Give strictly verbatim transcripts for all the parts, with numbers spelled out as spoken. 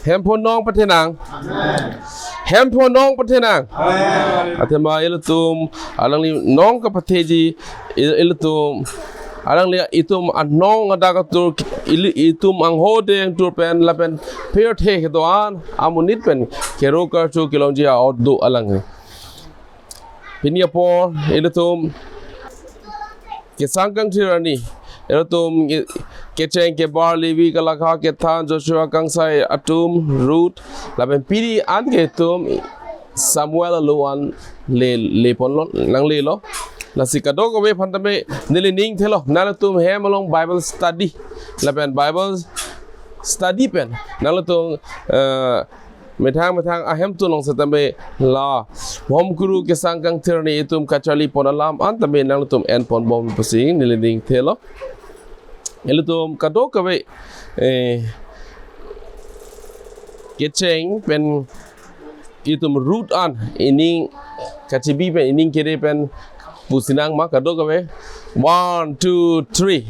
Hemphu nong pathenang. Hemphu nong pathenang. Athema ilitum alangli nong kapatheji, il-, ilitum alangli itum anong adak atur, ili-, itum angho deng tur pen lapen pirthe kedo-an amonit pen kero karcho kelongji a-ot do alangli. Pini apor ilitum kesang kangthir arni, ilitum ke-, kecheng, kebar, Levi, Kalakha, Kethan, Joshua, Kangsai atum, Ruth, lapen pini an ke itum Samuel alo an le, le ponlo, nanglelo. Lasi kadokave aphan tame neli ning thelo, nanglitum hem along Bible study, lapen Bible study pen nanglitum, eh, methang methang ahem tu long setame la Bhomkuru kesang kangthir arni itum kacharli pon alam an tame nanglitum en ponbom pusi neli ning thelo. Ilitum kadokave, eh, kecheng pen itum Ruth an ining kachibi pen ining kere pen pusi nang ma kadokave. One, two, three.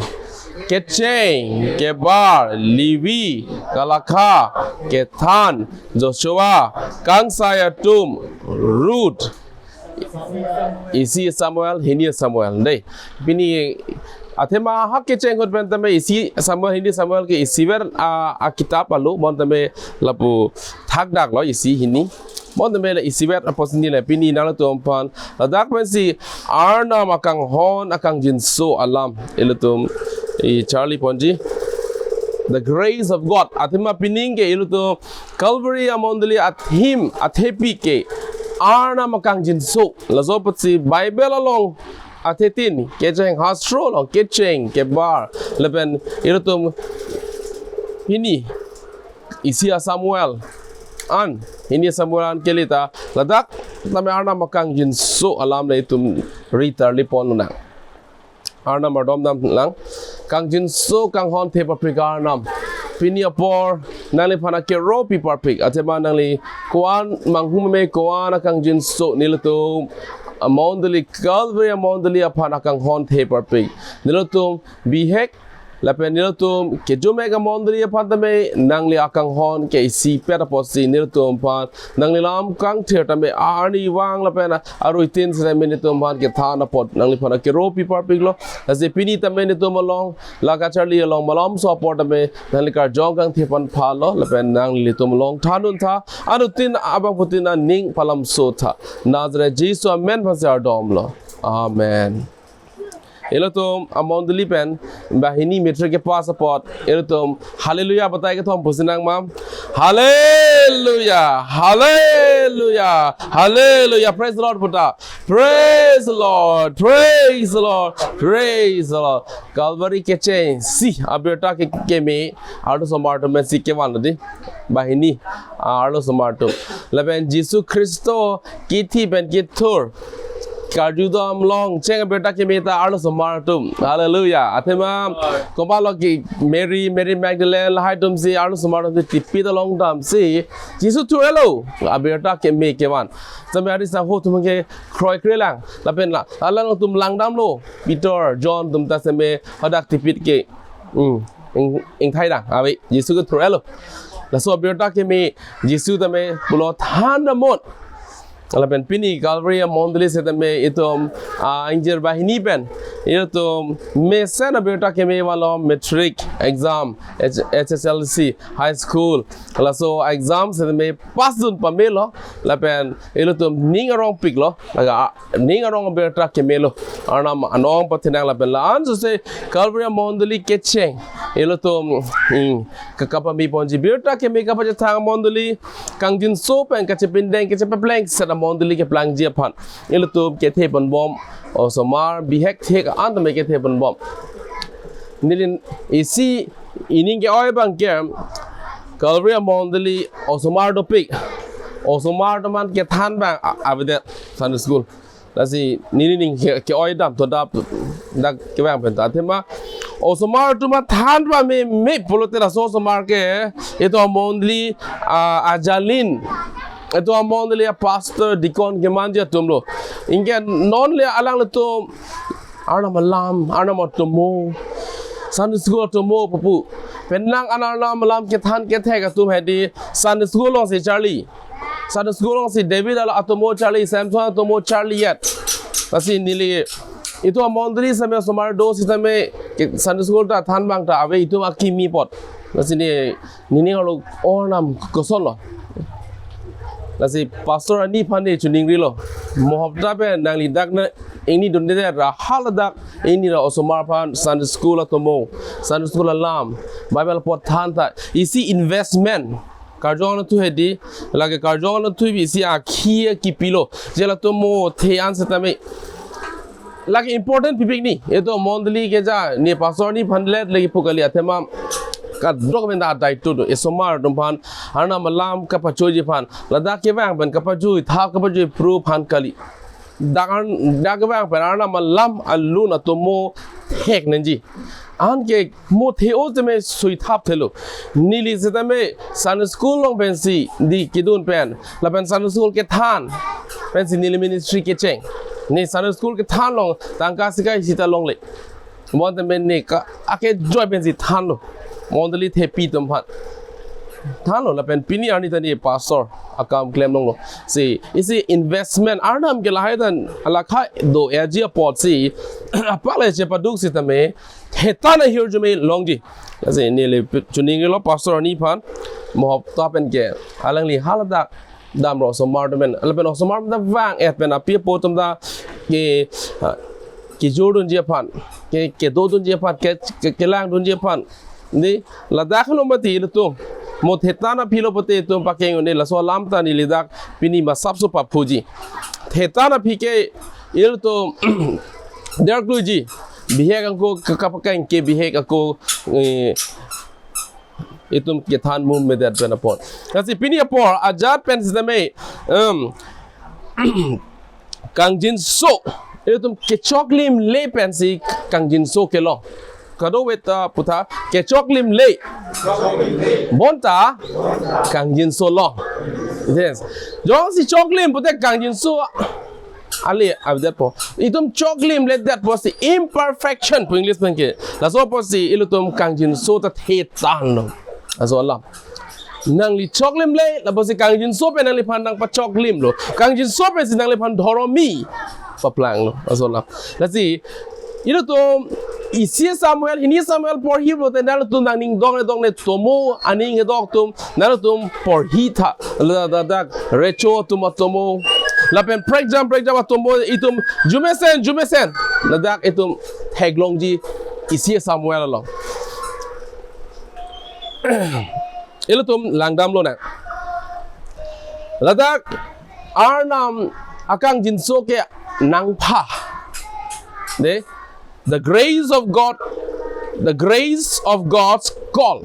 Kecheng, kebar, Levi, Kalakha, Kethan, Joshua, Kangsai atum, Ruth, isi Samuel, hini Samuel. Dei, pini athema ha kecheng ahut pen tame isi Samuel, hini Samuel ke isivet a, akitap alo, bon tame lapu thakdaklo isi hini. Bon tame la isivet apotsi neli pini nanglitum aphan ladak pensi Arnam akanghon akangjinso alam ilitum i charli ponji. The grace of God. Athema pining ke ilitum Calvary amondoli a-theme, athepi ke Arnam akangjinso. Laso apotsi Bible along athetin, kecheng hastro along, kecheng, kebar, lapen ilitum pini isi a-Samuel an, hini Samuel an kele ta ladak tame Arnam akangjinso alam le itum ri charli pon nang. Arnam ardom dam lang. Kangjinso kanghon the parpik Arnam, pini apor nangliphan akero pi parpik. Athema nangli ko-an manghumeme, ko-an akangjinso nelitum amondoli, Calvary amondoli aphan akanghon the parpik. Nelitum bihek lapen nelitum kejumek amondoli aphan tame nangli akanghon ke isipet apotsi nelitum aphan nangli lam kangthir tame arnivang lapen aruitin setame nelitum aphan kethan apot nangliphan akero pi parpiklo. Lasi pini tame nelitum along la kacharli along malomso apor tame nangli karjong kangthir pon phalo lapen nanglitum along thandun tha, anuttin abangphutin aning palamso tha. Nazareth Jisu amen aphansi ardomlo. Amen. Ilitum amondoli pen banghini matric kepass apot ilitum Hallelujah batai kethom pusi nang ma. Hallelujah, hallelujah, hallelujah. Praise the Lord puta. Praise the Lord, praise the Lord, praise the Lord. Calvary kecheng isi abirta ke, keme arlosomar atum pensi kevan dei. Banghini arlosomar atum. Lapen Jisu Khristo kithi pen kethur karjudam longcheng abirta keme ta arlosomar atum. Hallelujah. Athema komatlo ke Mary, Mary Magdalene lahai atumsi arlosomar atum tipit along damsi Jisu thurlo, abirta keme kevan. Tame ari sangho atum ke kroikre lang. Lapen la, alangtum langdamlo. Peter, John atum ta seme hadak tipit ke. Hmm. Ing, ingthai dang ave, Jisu kethurlo. Laso abirta keme Jisu tame pulo than damnon. Lapen pini Calvary amondoli setame itum, ah, ingjir banghini pen itum mesen abirta keme vanlo, matric exam, H-, H S L C, high school. Laso exam setame pass dun pamelo. Lapen ilitum ning arong piklo. Laga ning arong abirta kemelo. Arnam anong pathenang lapen la-an sose Calvary amondoli kecheng ilitum, hmm, ka, kapame ponji, birta keme kapachethang amondoli, kangjinso pen kachepindeng kachepapleng set amondoli keplangji aphan ilitum kethe ponbom, osomar bihek thek an tame kethe ponbom. Neli isi ining ke-oi abang ke Calvary amondoli osomar dopik. Osomar atum an kethan abang a-, avedet Sunday school. Lasi neli ning ke, ke-oi dam to dap dak kevang pen ta. Athema osomar atum an than pameme pulote laso osomar ke itum amondoli, ah, ajalin, itum amondoli apastor, deacon kemanji atumlo. Anke non le alanglitum Arnam alam, Arnam atomo, Sunday school atomo pupu. Penang an Arnam alam kethan kethek atum hedi Sunday school alongsi charli. Sunday school alongsi David alo atomo charli, Samson atomo charli yet. Lasi neli itum amondoli sitame osomar do sitame ke Sunday school ta than abang ta ave itum akimi apot. Lasi ne nining arlo Arnam kosonlo. Lasi pastor arni aphan ne choningrilo. Mo hopta pen nangli dak na ingni dunde ra haladak ingni ra osomar aphan Sunday school atomo, Sunday school alam, Bible apot than ta isi investment. Karjong anatthu hedi, lake karjong anatthu isi akhi kipilo. Je latum mo the an sitame lake important pipik ni. Itum mondoli keja ne pastor arni aphan let lagi pu kali athema kadokave ta adai tu do. Osomar atum aphan Arnam alam kapachoji aphan. Ladak kevang pen kapajui thap kapajui pro aphan kali. Dak an, dak kevang pen Arnam alam alun atomo thek nangji. Anke mo the-o tame sui thap thelo. Neli sitame Sunday school along pensi dei kedun pen. Lapen Sunday school kethan pensi neli ministry kecheng. Ne Sunday school kethan along tangka sikai sita longle. Bonta pen ne ka ake joy pensi thanlo. Mondoli thepi atum aphan thanlo lapen pini arni ta ne pastor akam klem longlo. Si isi investment Arnam ke lahai ta alakha do-eji apotsi apale chepaduk sitame thethan ahirjume longji. Lasi neli pi-, choningrilo pastor arni aphan mo hopta pen ke alangli haladak damlo osomar atum pen, lapen osomar atum ta vang-et pen api apo atum ta ke, ah, kejor dunji aphan, ke, kedodunji aphan, ke, ke, kelangdunji aphan. Dei, ladak lo mati ilitum. Mo thethan aphilo pote itum pakeng un-e laso alam ta neli dak pini masapso paphuji. Thethan aphi ke ilitum derkluji. Bihek ako ke kapakeng ke bihek ako, eh, itum kethan mum medet pen apot. Lasi pini apor ajat pen sitame, em, kangjinso. Itum kechoklimle pensi kangjinso kelong. Kadokave ta putha kechoklimle. Bonta kangjinso long. Yes. Jongsi choklim pute kangjinso ale avedetpo. Itum choklimledet apotsi imperfection pu English pen ke. Laso apotsi ilitum kangjinso ta thethanlo. Laso alam. Nangli choklimle, lapusi kangjinso pen nangliphan nangpachoklimlo. Kangjinso pensi nangliphan dhoromi paplanglo. Laso alam. Lasi ilitum isi Samuel, hini Samuel porhi pulote nanglitum nangning dongne dongne tomo aning hedok atum nanglitum porhi tha. Ladak recho atum atomo. Lapen prekjam prekjam atomo itum jumesen jumesen. Ladak itum theklongji isi Samuel along. Ilitum langdamlonang. Ladak Arnam akangjinso ke nangpha. Dei, the grace of God, the grace of God's call.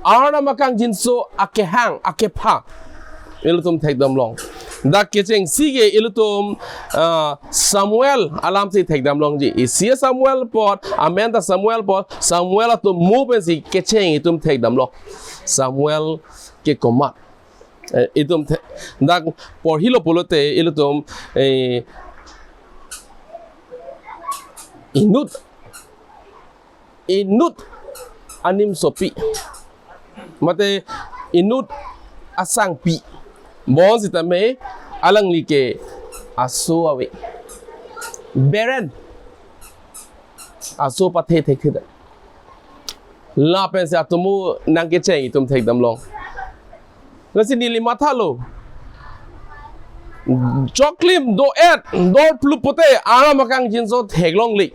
Arnam akangjinso akehang, akepha. Ilitum thekdamlong. Dak kechengsi ke ilitum, ah, Samuel alamsi thekdamlongji. Isi Samuel apot, amen ta Samuel apot, Samuel atomo pensi kecheng itum thekdamlong. Samuel ke komat. Eh, itum the-, dak porhilo pulote ilitum, eh, inut, inut animsopi. Mate inut asangpi. Bonsitame alangli ke aso ave. Beren. Aso pathe thekthedet. Lapensi atomo nangkecheng itum thekdamlong. Lasi neli mathalo. Choklim do-et, dor plup pute, Arnam akangjinso theklongle.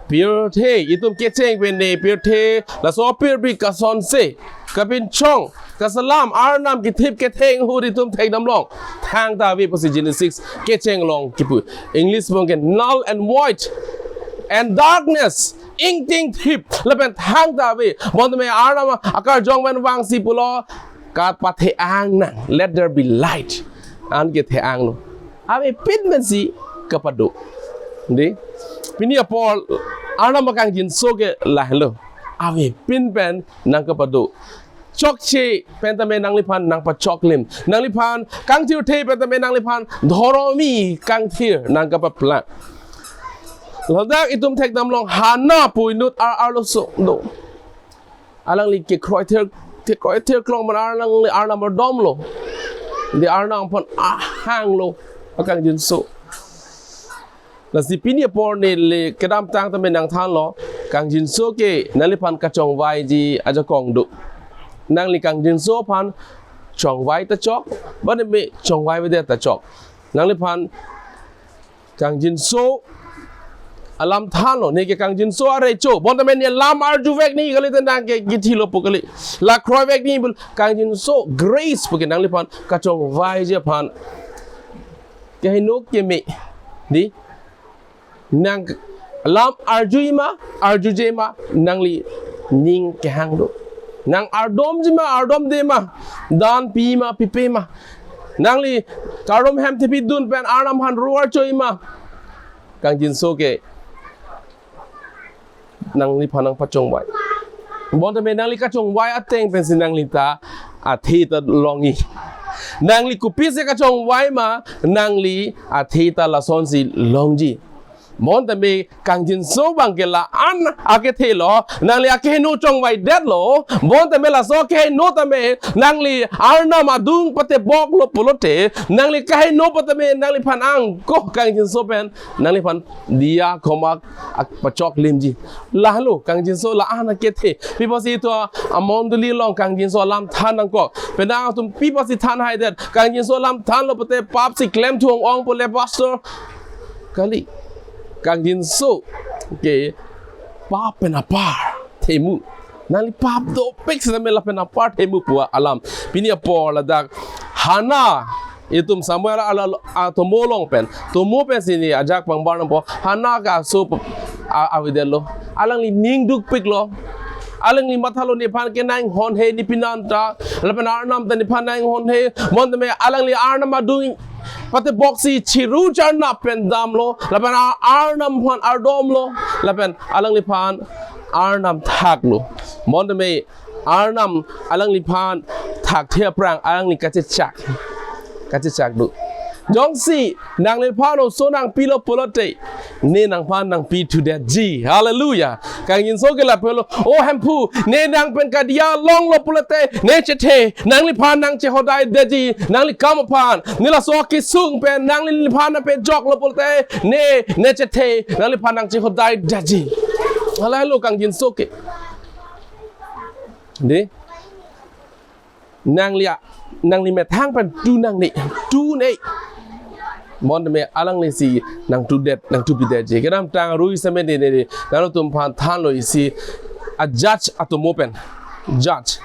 Pirthe, itum kecheng pen ne pirthe, laso pirpi kasonse, kapinchong, kaselam, Arnam kethip ketheng ahut itum thekdamlong. Thangta ave pusi Genesis kecheng along kipu. English along ke null and void. And darkness, ingtingthip, lapen thangta ave. Bonta me Arnam akarjong pen vangsi pulo, kapatheang nang, let there be light. Anke theanglo. Avepin pensi kapado. Dei. Pini apor Arnam akangjinso ke lahelo. Avepin pen nangkapado. Chokche pen tame nangliphan nangpachoklim. Nangliphan kangthirthe pen tame nangliphan dhoromi kangthir nangkapaplang. Ladak itum thekdamlong Hana pu inut ar arloso do. Alangli kekroi thir, kekroi thir klong man alangli arnam ardomlo. Dei, arnam aphan ahanglo akangjinso. Lasi pini apor neli kedamtang tame nangthanlo, kangjinso ke nangliphan kachongvaiji ajakong do. Nangli kangjinso aphan chongvai ta chok, bane me chongvaivedet ta chok. Nangliphan kangjinso alam thanlo, ne ke kangjinso arecho. Bonta me ne lam arjuvek nangji kali, te nang ke kithilo pu kali. La kroivek nangji pu, kangjinso grace pu ke nangliphan kachongvaiji aphan keheno keme. Dei, nang lam arjui ma, arjuje ma, nangli ning kehang do. Nang ardomji ma, ardomde ma, dan pi ma, pipe ma, nangli karum hem thepidun pen arnam aphan ro archoi ma, kangjinso ke nangliphan nangpachongvai. Bonta me nangli kachongvai ateng pensi nangli ta athe ta longji. Nangli kopisi kachongvai ma, nangli athe ta lasonsi longji. Bonta me kangjinso abang ke la-an akethelo, nangli akeheno chongvaidetlo. Bonta me laso akeheno tame nangli arnam adung pateboklo pulote, nangli kaheno patame nangliphan angko kangjinso pen nangliphan diya komak ak pachok limji. Lahelo kangjinso la-an akethe. Pi apotsi itum amondoli along kangjinso alam than nangkok? Penang atum pi apotsi than haidet? Kangjinso alam thanlo pute papsi klemthu ong-ong pule pastor. Kali. Kangjinso ke pap pen apar themu. Nangli pap dopik sitame lapen apar themu pu alam. Pini apor ladak Hana, itum Samuel ala, atomo along pen, tomo pensi ne ajak pangbar nangpo. Hana ke aso p-, a-, avedetlo. Alangli ning dukpiklo. Alangli mathalo, nephan ke nanghonhe, ne penan ta, lapen arnam ta nephan nanghonhe. Bonta me alangli arnam adung pateboksi chiru charna pen damlo, lapen a-, arnam aphan ardomlo, lapen alangliphan arnam thaklo. Bonta me arnam alangliphan thakthe aphrang alangli kachechak, kachechak do. Jongsi nangliphan oso nangpilo pulote, ne nangphan nangpithudetji. Hallelujah. Kangjinso ke lapulo, O Hemphu, ne nang pen kadiya longlo pulote, ne chethe, nangliphan nangchehodaidetji, nangli kam aphan. Ne laso akesung pen nangliphan nangpejoklo pulote, ne, ne chethe, nangliphan nangchehodaidetji. Lahelo kangjinso ke. Dei. Nangli a, nangli methang pen tu nangne, tu ne. Bonta me alanglisi nangtudet, nangtupidetji. Kedamtang arui sitame ne, ne, ne, nangtum aphan thanlo isi a-judge atomo pen. Judge.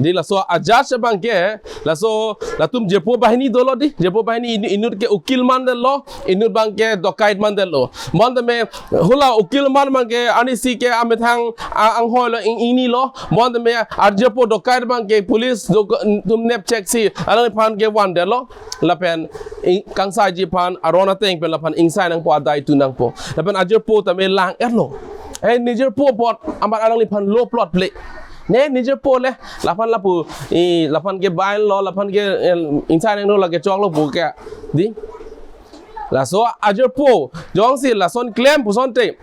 Dei, laso a-judge abang ke, laso latum jirpo bahini dolo dei, jirpo bahini inu-, inut ke ukil mandetlo, inut abang ke dokait mandetlo. Bonta me hula ukil man abang ke arnisi ke amethang a-, anghoilo, ing-, ingnilo. Bonta me ajirpo dokait abang ke police do-, atum nepchek si alangliphan ke vandetlo. Lapen ing-, kangsaiji aphan aron ateng pen laphan ingsai nangpo, adai tu nangpo. Lapen ajirpo tame lang-etlo. Eh, ne jirpo apot amat alangliphan lo plot ple. Ne, ne jirpo le, laphan lapu, i, laphan ke bailo, laphan ke, eh, ingsai nangno, lake choklo pu ke. Dei. Laso ajirpo, jongsi lason klem pusonte,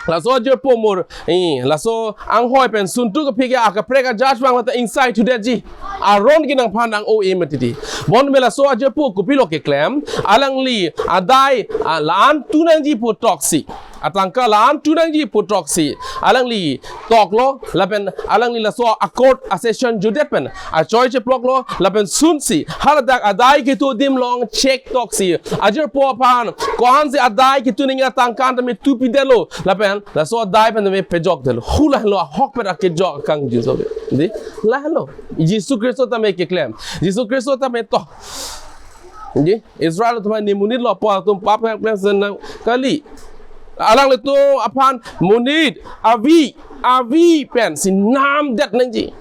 laso ajirpo mur, i, laso anghoi pen suntu kephi ke akaprek a-judge abang mata ingsai thudetji. Aron ke nangphan nang-o-e mati dei. Bonta me laso ajirpo kopilo keklem, alangli adai, a, la-an tu nangji pu toksi, atangka la-an tu nangji pu toksi, alangli toklo, lapen alangli laso a-court a-session jutdet pen achoi cheploklo, lapen sunsi haladak adai ketu adim along check toksi, ajirpo aphan ko-ansi adai ketu nangji atangka tame tupidetlo, lapen laso adai pen tame pejokdetlo. Hu lahelo ahokpet akejok kangjinso ke. Dei, lahelo. Jisu Khristo tame keklem. Jisu Khristo tame tok. Dei, Israel atum aphan ne monit lo pu atum pap klem klem sen nang kali. Alanglitum aphan monit avi, avi pensi namdet nangji.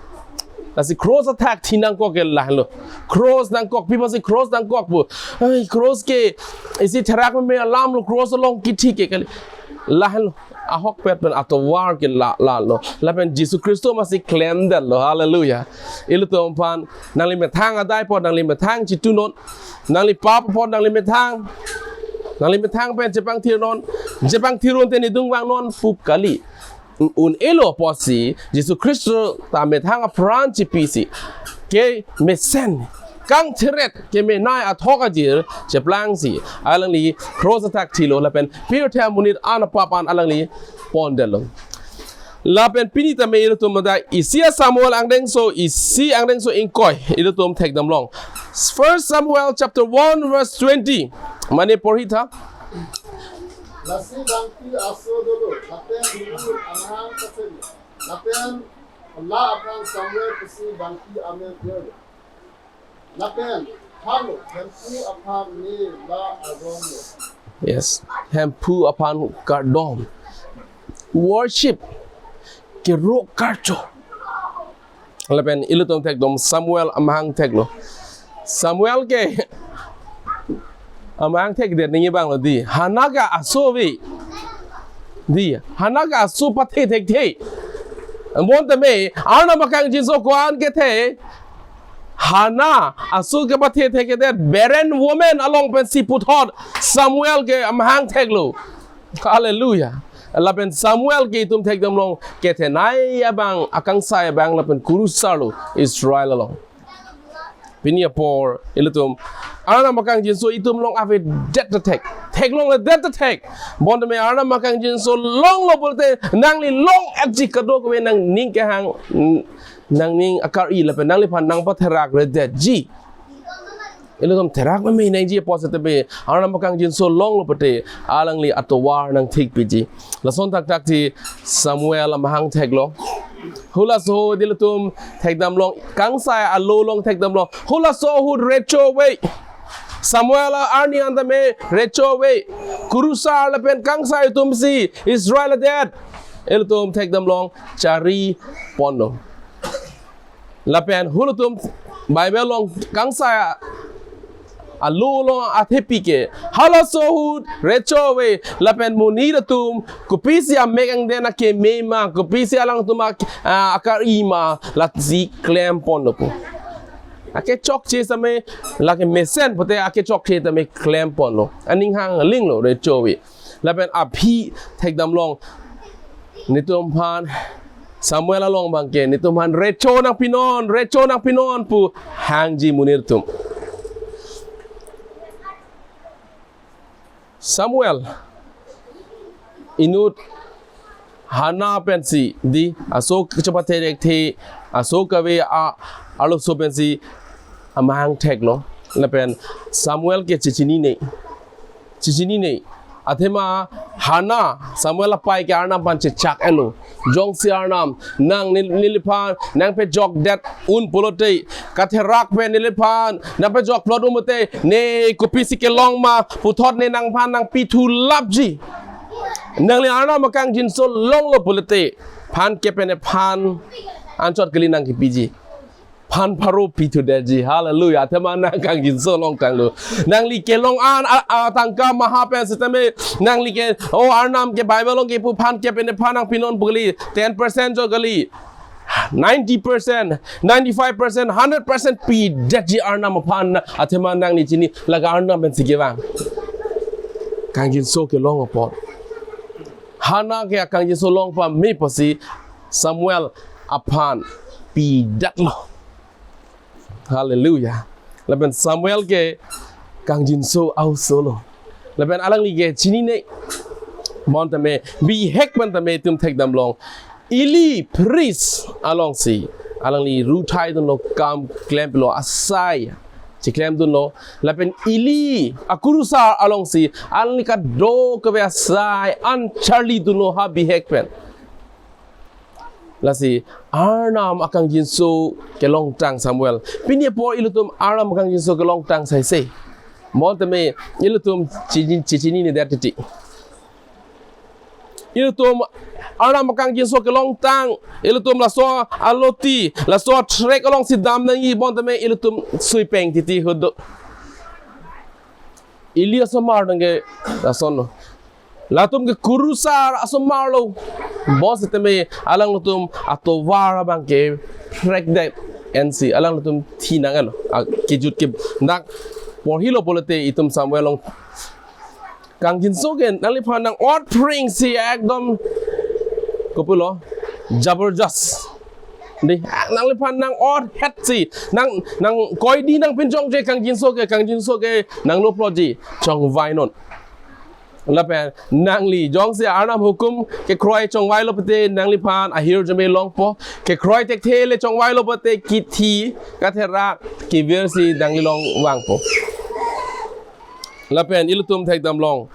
Lasi cross athak thi nangkok ke lahelo. Cross nangkok, pi apotsi cross nangkok pu? Ai, cross ke isi therak me alamlo, cross along kithi ke kali. Lahelo. Ahokpet pen atovar ke la, lalo. Lapen Jisu Khristo masi klemdetlo. Hallelujah. Ilitum aphan nangli methang adai apot nangli methang chitunon. Nangli pap apot nangli methang, nangli methang pen chepangthirnon. Chepangthirnon te nedung vangnon pu kali. un-elo apotsi, Jisu Khristo ta methang apran chipisi, kemesen, kangtheret, kemenei athok ajir cheplangsi, alangli cross athak thilo lapen pirthe amonit an apap an alangli pondetlo. Lapen pini tame ilitum mada isi a-Samuel angdengso isi angdengso ingkoi ilitum thekdamlong. First Samuel chapter one verse twenty. Mane porhi tha. Lasi bangpi aso dolo, lapen hubur amahang paselo, lapen la aphan Samuel pusi bangpi amen dolo. Lapen halo, hemphu aphan ne la arong lo. Yes. Hemphu aphan kardom. Worship. Kero karcho. Lapen ilitum thekdam Samuel amahang theklo. Samuel ke amahang thekdet ningje abang lo dei. Hana ke aso ave. Dei. Hana ke aso pathe thekthe. Bonta me, Arnam akangjinso ko-an kethe. Hana aso kepathe thekdet barren woman along pensi puthot Samuel ke amahang theklo. Hallelujah. Lapen Samuel ke itum thekdamlong kethenei abang, akangsai abang lapen kurusar lo Israel along. Pini apor ilitum Arnam akangjinso itum along avedet ta thek, theklongledet ta thek. Bonta me Arnam akangjinso longlo pulote nangli long-etji, kadokave nangning kehang, nangning akari lapen nangliphan nangpatherakredetji. Ilitum therak meme nangji apot setame Arnam akangjinso longlo pulote alangli atovar nangthikpiji. Lason thakthak si Samuel amahang theklo. Halaso ahut ilitum thekdamlong, kangsai alo along thekdamlong. Halaso ahut recho ave. Samuel arni an tame recho ave. Kurusar lapen kangsai atumsi Israel adet ilitum thekdamlong chariponlo. Lapen halatum Bible along kangsai alo along athepi ke, halaso ahut recho ave lapen monit atum kopisi amek angden akeme ma, kopisi alangtum ak-, a-, akari ma, lasi klemponlo pu. Akechokche setame, lake mesen pulote akechokche setame klemponlo. Aning hang linglo, recho ave. Lapen aphi thekdamlong, netum aphan Samuel along abangke netum aphan recho nangpinon, recho nangpinon pu hangji monit atum. Samuel inut Hana pensi dei, aso kachepathe thekthe, aso kave a, arloso pensi amahang theklo. Lapen Samuel ke chechinine. Chechinine. Athema Hana, Samuel apei ke Arnam aphan chechak-etlo. Jongsi Arnam, nang nel-, neliphan nangpejokdet un pulote, katherak pen neliphan nangpejokplot un pulote, ne kopisi kelong ma puthot ne nangphan nangpithu lapji. Nangli Arnam akangjinso longlo pulote, phan kep pen ephan anchot kali nangkipiji. Phan pharo pithudetji. Hallelujah. Athema nang kangjinso longtanglo. Nangli kelong an a, a, tangka maha pen setame, nangli ke, o Arnam ke Bible along kepu phan kep pen ephan nangpinon pu kali, ten percent jo kali, ninety percent, ninety-five percent, hundred percent pidetji Arnam aphan, athema nangli chini, lake Arnam pensi kevang. Kangjinso kelong apot. Hana ke akangjinso long pame pusi Samuel aphan pidetlo. Hallelujah. Lapen Samuel ke kangjinso a-oso lo. Lapen alangli ke chinine. Bonta me bihek bonta me itum thekdamlong. Eli priest alongsi alangli ruthai dunlo, kam klempilo, asai cheklem dunlo. Lapen Eli akurusar alongsi alangli kadokave asai an charli dunlo ha bihek pen. Lasi Arnam akangjinso kelongtang Samuel. Pini apor ilitum Arnam akangjinso kelongtang saise. Bonta me ilitum chechin-, chechininedet titi. Ilitum Arnam akangjinso kelongtang, ilitum laso aloti, laso trek alongsi dam nangji bonta me ilitum suipeng titi ahut do. Eli asomar nangke lasonlo. Latum ke kurusar asomar lo. Bonsetame alanglitum atovar abangke prekdet ensi alanglitum thinang-etlo. A, kejut ke dak porhilo pulote itum Samuel along kangjinso ke nangliphan nang-ot phringsi ekdom kopulo, jabardast. Dei, nangliphan nang-ot het si, nang, nang koidi nangpinchongche kangjinso ke, kangjinso ke nanglo plotji, chongvainon. Lapen nangli jongsi Arnam hukum kekroi chongvailo pute nangliphan ahirjume longpo. Kekroi thekthe le chongvailo pute kithi katherak kevirsi nangli along vangpo. Lapen ilitum thekdamlong,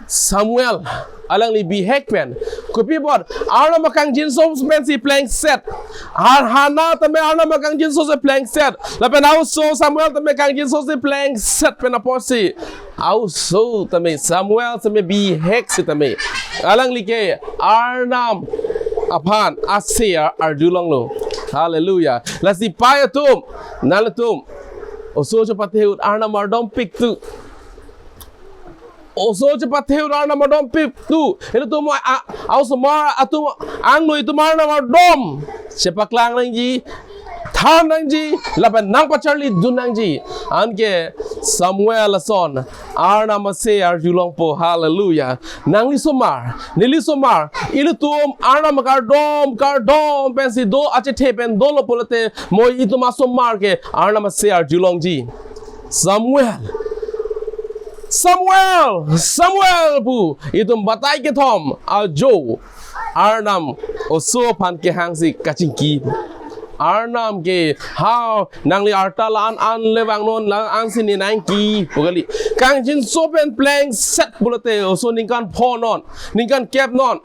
Samuel alangli bihek pen kopi apot Arnam akangjinso pensi plengset. Ar Hana tame Arnam akangjinso si plengset. Lapen a-oso Samuel tame kangjinso si plengset pen apotsi, a-oso tame Samuel tame bihek sitame, alangli ke Arnam aphan ase arjulonglo. Hallelujah. Lasi pai atum, nanglitum oso chepathe ahut Arnam ardompik tu. Oso chepathe ahut Arnam ardompik tu. Ilitum a, a, a-osomar atum angno itum Arnam ardom chepaklang nangji, than nangji, lapen nangpacharlidun nangji. Anke Samuel ason Arnam ase arjulongpo. Hallelujah. Nangli osomar, neli osomar, ilitum Arnam kardom, kardom pensi do, achethe pen dolo pulote, mo itum asomar ke Arnam ase arjulongji. Samuel, Samuel, Samuel pu itum batai kethom ajo Arnam oso aphan kehangsi kachingki. Arnam ke, ha, nangli arta la-an an le vangnon, la-an si ne nangki pu kali. Kangjinso pen plengset pulote oso ningkan pho non, ningkan kep non,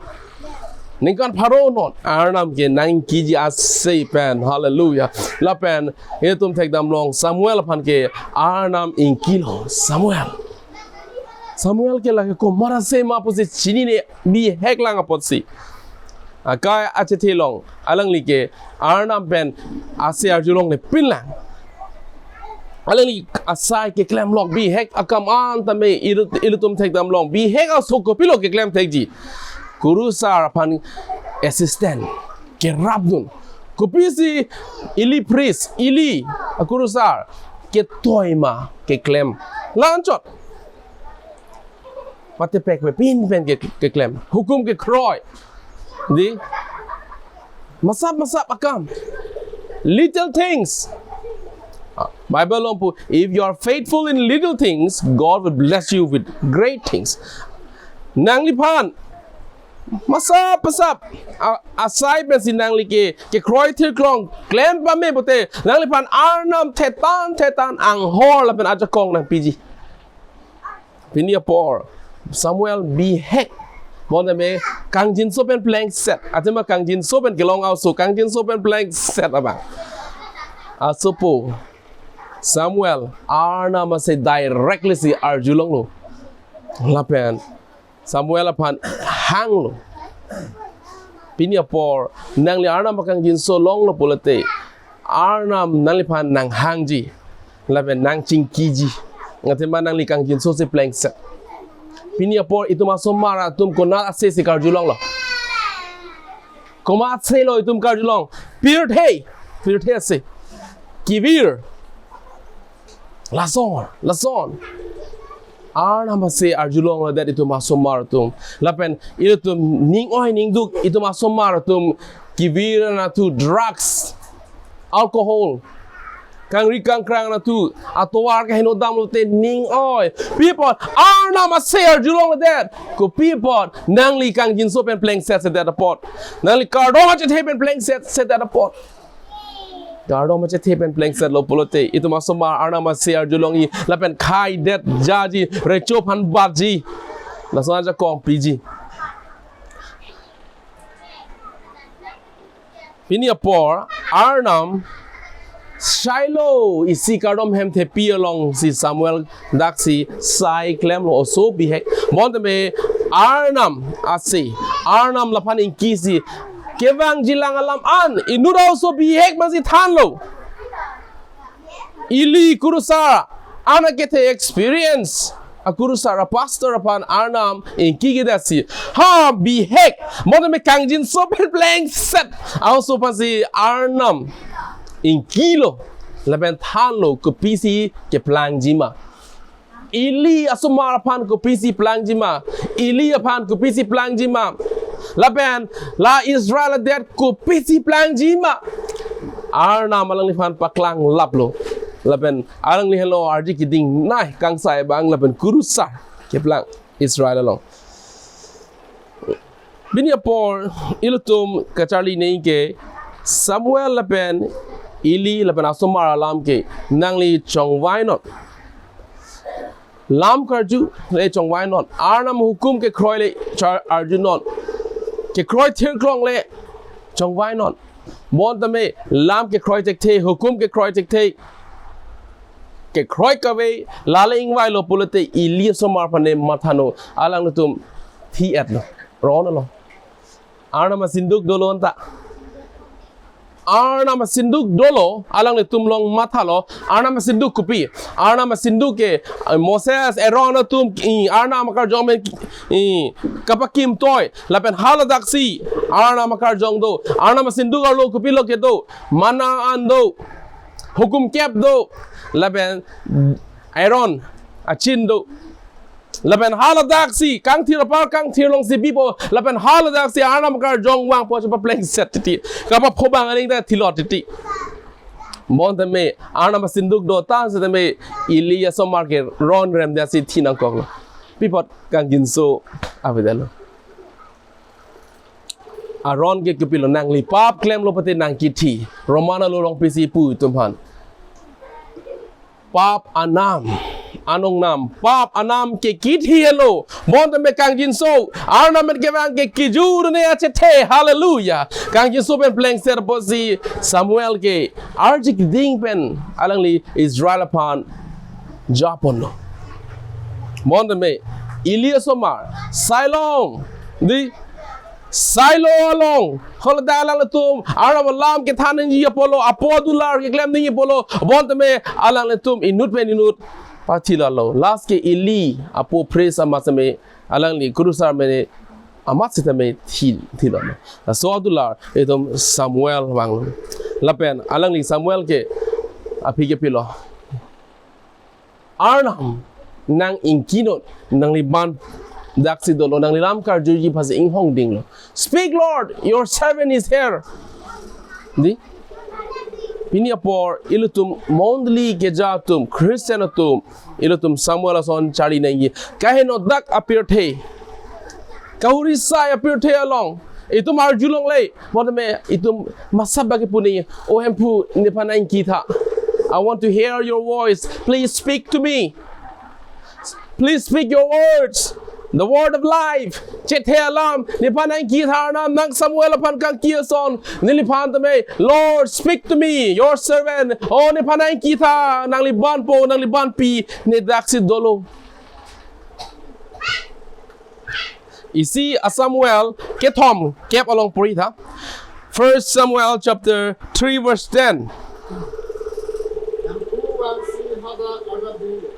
ningkan pharo non, Arnam ke nangkiji ase pen. Hallelujah. Lapen itum thekdamlong, Samuel aphan ke Arnam ingkilo. Samuel, Samuel ke lake komat ase ma pusi chinine bihek lang apotsi, akai achethe along alangli ke Arnam pen ase arjulongle pinlang. Alangli asai keklemlok bihek akam an tame ilut-, ilitum thekdamlong, bihek aso kopilo keklem thekji. Kurusar aphan assistant kerapdun. Kopisi Eli priest, Eli akurusar ketoi ma keklem. La-anchot. Patepek pe pin pen ke, keklem. Hukum kekroi. Dei, masap masap akam. Little things. Ah, Bible along pu, "If you are faithful in little things, God will bless you with great things." Nangliphan masap masap a, asai pensi nangli ke, kekroi thirklong klem pame pote, nangliphan Arnam thetan thetan anghor lapen ajakong nangpiji. Pini apor Samuel bihek. Bonta me kangjinso pen plengset. Athema kangjinso pen kelong a-oso, kangjinso pen plengset abang. Asopo Samuel Arnam ase directly si arjulonglo. Lapen Samuel aphan hanglo. Pini apor nangli Arnam akangjinso longlo pulote, Arnam nangliphan nanghangji lapen nangchingkiji. Athema nangli kangjinso si plengset. Pini apor itum asomar atum konat ase si karjulonglo? Komat aselo itum karjulong? Pirthe, pirthe ase. Kevir. Lason, lason. Arnam ase arjulongledet itum asomar atum. Lapen itum ning oi ning duk itum asomar atum kevir anatthu, drugs, alcohol, kangri kangkrang anatthu, atovar kaheno damlote ning oi. Pi apot? Arnam ase arjulongledet. Kopi apot? Nangli kangjinso pen plengsetsedet apot. Nangli kardom achethe pen plengsetsedet apot. Kardom achethe pen plengsetlo pulote, itum asomar Arnam ase arjulongji lapen khaidet jaji, recho aphan batji, lason ajakong piji. Pini apor Arnam Shiloh isi kardom hemthepi alongsi Samuel daksi sai klemlo, oso bihek. Bonta me Arnam ase, Arnam laphan ingkisi kevangjilang alam an inut a-oso bihek masi thanlo. Eli kurusar an akethe experience akurusar apastor aphan Arnam ingki kedasi. Ha, bihek. Bonta me kangjinso pen plengset a-oso aphansi Arnam ingkilo. Lapen thanlo kopisi keplangji ma. Eli asomar aphan kopisi plangji ma. Eli aphan kopisi plangji ma. Lapen la Israel adet kopisi plangji ma, Arnam alangliphan paklang laplo. Lapen alangli henlo arje keding nai kangsai abang lapen kurusar keplang Israel along. Pini apor ilitum kacharli nangji ke Samuel lapen Eli lapen asomar alam ke nangli chongvainon. Lam karju le chongvainon. Arnam hukum kekroi le char arjunon. Kekroi thirklong le chongvainon. Bonta me lam kekroi thekthe, hukum kekroi thekthe, kekroi kave, lale ingvailo pulote Eli asomar aphan ne mathanon, alanglitum thi-etlo, ronlo. Arnam asinduk dolo anta. Arnam asinduk dolo, alanglitum along mathalo. Arnam asinduk kopi? Arnam asinduk ke, eh, Moses, Aaron atum, i, Arnam akarjong pen, i, kapakimtoi. Lapen haladaksi Arnam akarjong do. Arnam asinduk arlo kopilo kedo? Manna an do. Hukum kep do. Lapen Aaron achin do. Lapen haladaksi kangthir apar kangthir alongsi bipo. Lapen haladaksi Arnam akarjong vangpo, chepaplengset titi, kapaphobang aning ta thilot titi. Bonta me Arnam asinduk do tang setame Eli asomar ke ron rem dia si thi nangkoklo. Pi apot kangjinso avedetlo? Aaron ke kopilo? Nangli pap klemlo pute nangkithi. Roman along pisi pu itumphan. Pap anam, anongnam, pap anam ke kithi henlo. Bonta me kangjinso, Arnam pen kevang ke kejur ne achethe. Hallelujah. Kangjinso pen plengser apotsi Samuel ke arje keding pen alangli Israel aphan japonlo. Bonta me Eli asomar, sailong, di, sailo along, hol da alanglitum Arnam alam kethan nangji apotlo, apo dular keklem nangji apotlo, bonta me alanglitum inut pen inut pathilalo. Last ke Eli apo pres amat setame alangli kurusar mene amat setame thi, thilalo. Laso adular itum Samuel vanglo. Lapen alangli Samuel ke aphi ke pilo? Arnam, nang ingkinon, nangli ban daksi dolo, nangli lam karjuji aphansi inghong dinglo. Speak, Lord, your servant is here. Di? Pini apor ilitum mondoli keja atum, Christian atum, ilitum Samuel ason charli nangji. Kaheno dak apirthe, kahuri sai apirthe along itum arjulongle, bonta me itum masap bagi puni, O Hemphu, nephan nangkitha. I want to hear your voice. Please speak to me. Please speak your words. The word of life. Chethe alam, nephan nangkitha Arnam, nang Samuel aphan kangki ason, neliphan tame, Lord, speak to me, your servant. O nephan nangkitha, nangli banpo, nangli banpi, ne daksi dolo. Isi a-Samuel kethom kep along pori tha. First Samuel chapter three verse ten. Nangpu vangsi hadak arnam dinglo.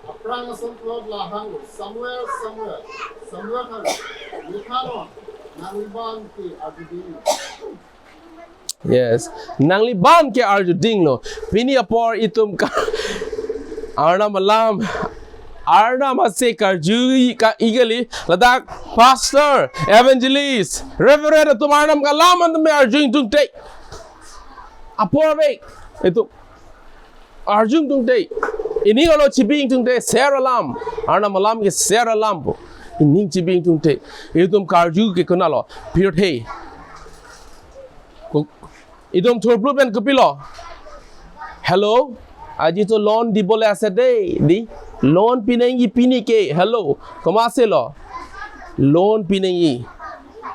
Aphrang asonthot la hanglo, Samuel, Samuel. Samuel hang, ne thanon, nangli ban ke arju dinglo. Yes. Nangli ban ke arju dinglo. Pini apor itum ka Arnam alam, Arnam ase karju ka ikali, ladak pastor, evangelist, reverend atum Arnam alam an tame arju ingtungte. Apor ave itum arju ingtungte. Ining alo chibi ingtungte, ser alam. Arnam alam ke ser alampo. Ining chibi ingtungte. Itum karju ke konatlo? Pirthe. Ko-, itum thurplu pen kopilo? Hello, আজি তো লোন দিবলৈ আছে দেই, di. Loan pi nangji pini ke. Hello, komatsi lo? Loan pi nangji.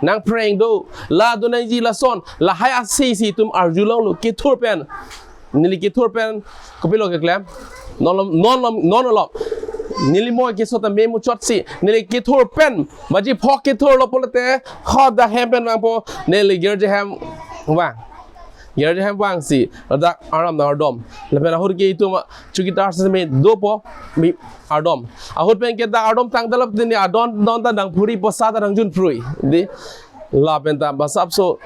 Nangphreng do, la do nangji lason, lahai ase si itum arjulonglo, kethur pen. Neli kethur pen kopilo keklem? Non lom, non lom, non lom. Neli moi keso ta memuchotsi, neli kethur pen, baji phok kethurlo pulote, hadak hem pen vangpo, neli girja hem vang. Girja hem vangsi, ladak Arnam nangardom. Lapen ahut ke itum chowkidar setame dopo, mi ardom. Ahut pen ke dak ardom tangdalap tini adon don ta nangphuripo, sa ta nangjunphrui. Di, lapen ta masapso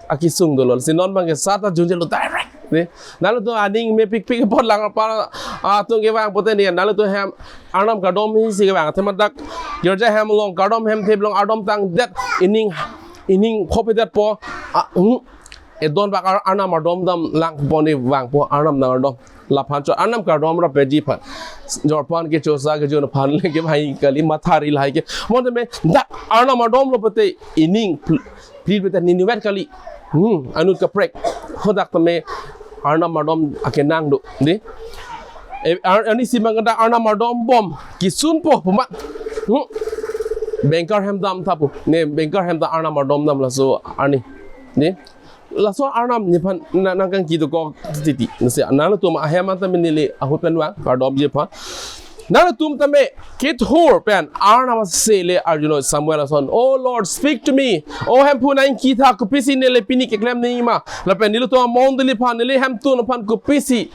akesung dolo. Si non abang ke sa ta junjelo direct. Di, nanglitum aning mepikpik apot Langpar atum kevang pute ni, nanglitum hem Arnam kardom hisi kevang. Athema dak girja hem along, kardom hem thep along ardom tangdet, ining ining phopedet po, a, hmm, edon bak Ar-, Arnam ardom damlang po ne vangpo, Arnam nang ardom. Laphan cho Arnam kardom rapji aphan. Jorpan kechosa kejun aphan le kevang kali, mathari lahai ke. Bonta me dak Arnam ardomlo pute ining pl-, pli pute ninivet kali. Hmm, anut kaprek. Hadak tame Arnam ardom akenang do. Dei. E, ar-, arnisi mang dak Arnam ardom bom. Kisun po puma. Hmm. Bengkar hem dam tha pu. Ne bengkar hem ta Arnam ardom dam laso arni. Dei. Laso Arnam nephan na-, nangkangki dokok titi. Lasi nanglitum ahem anta me neli ahut pen vang kardomji aphan. Nanglitum tame kethur pen Arnam ase le arjunon Samuel ason, "Oh Lord, speak to me. O Hemphu, nangkitha, kopisi neli pini keklem nangji ma? Lapen nelitum amondoli aphan, neli hemtun aphan kopisi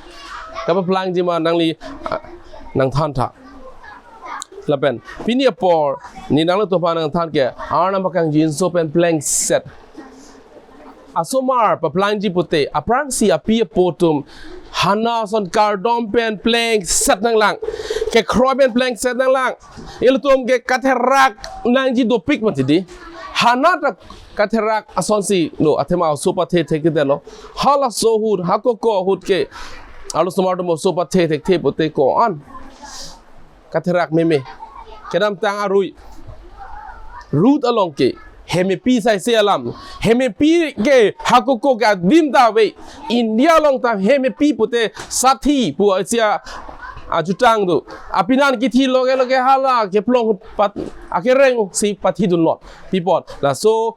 kapaplangji ma nangli, ah, nangthantha." Lapen pini apor ne nanglitum aphan nangthan ke Arnam akangjinso pen plengset. Asomar paplangji pute, aphrangsi api apo atum Hana ason kardom pen plengset nanglang, kekroi pen plengset nanglang. Ilitum ke katherak nangji dopik mati dei. Hana ta katherak asonsi lo, athema oso pathe thekthelo. Halaso ahut, hakoko ahut ke arlosomar atum oso pathe thekthe pute ko-an katherak meme. Kedamtang arui Ruth along ke hemepi saise alam. Hemepi ke hakoko ke adim ta ave. India along ta hemepi pute sathi pu isi ajutang do. Apinan kithi loge loge hala keplong pat akereng si pathidunlo. Pi apot? Laso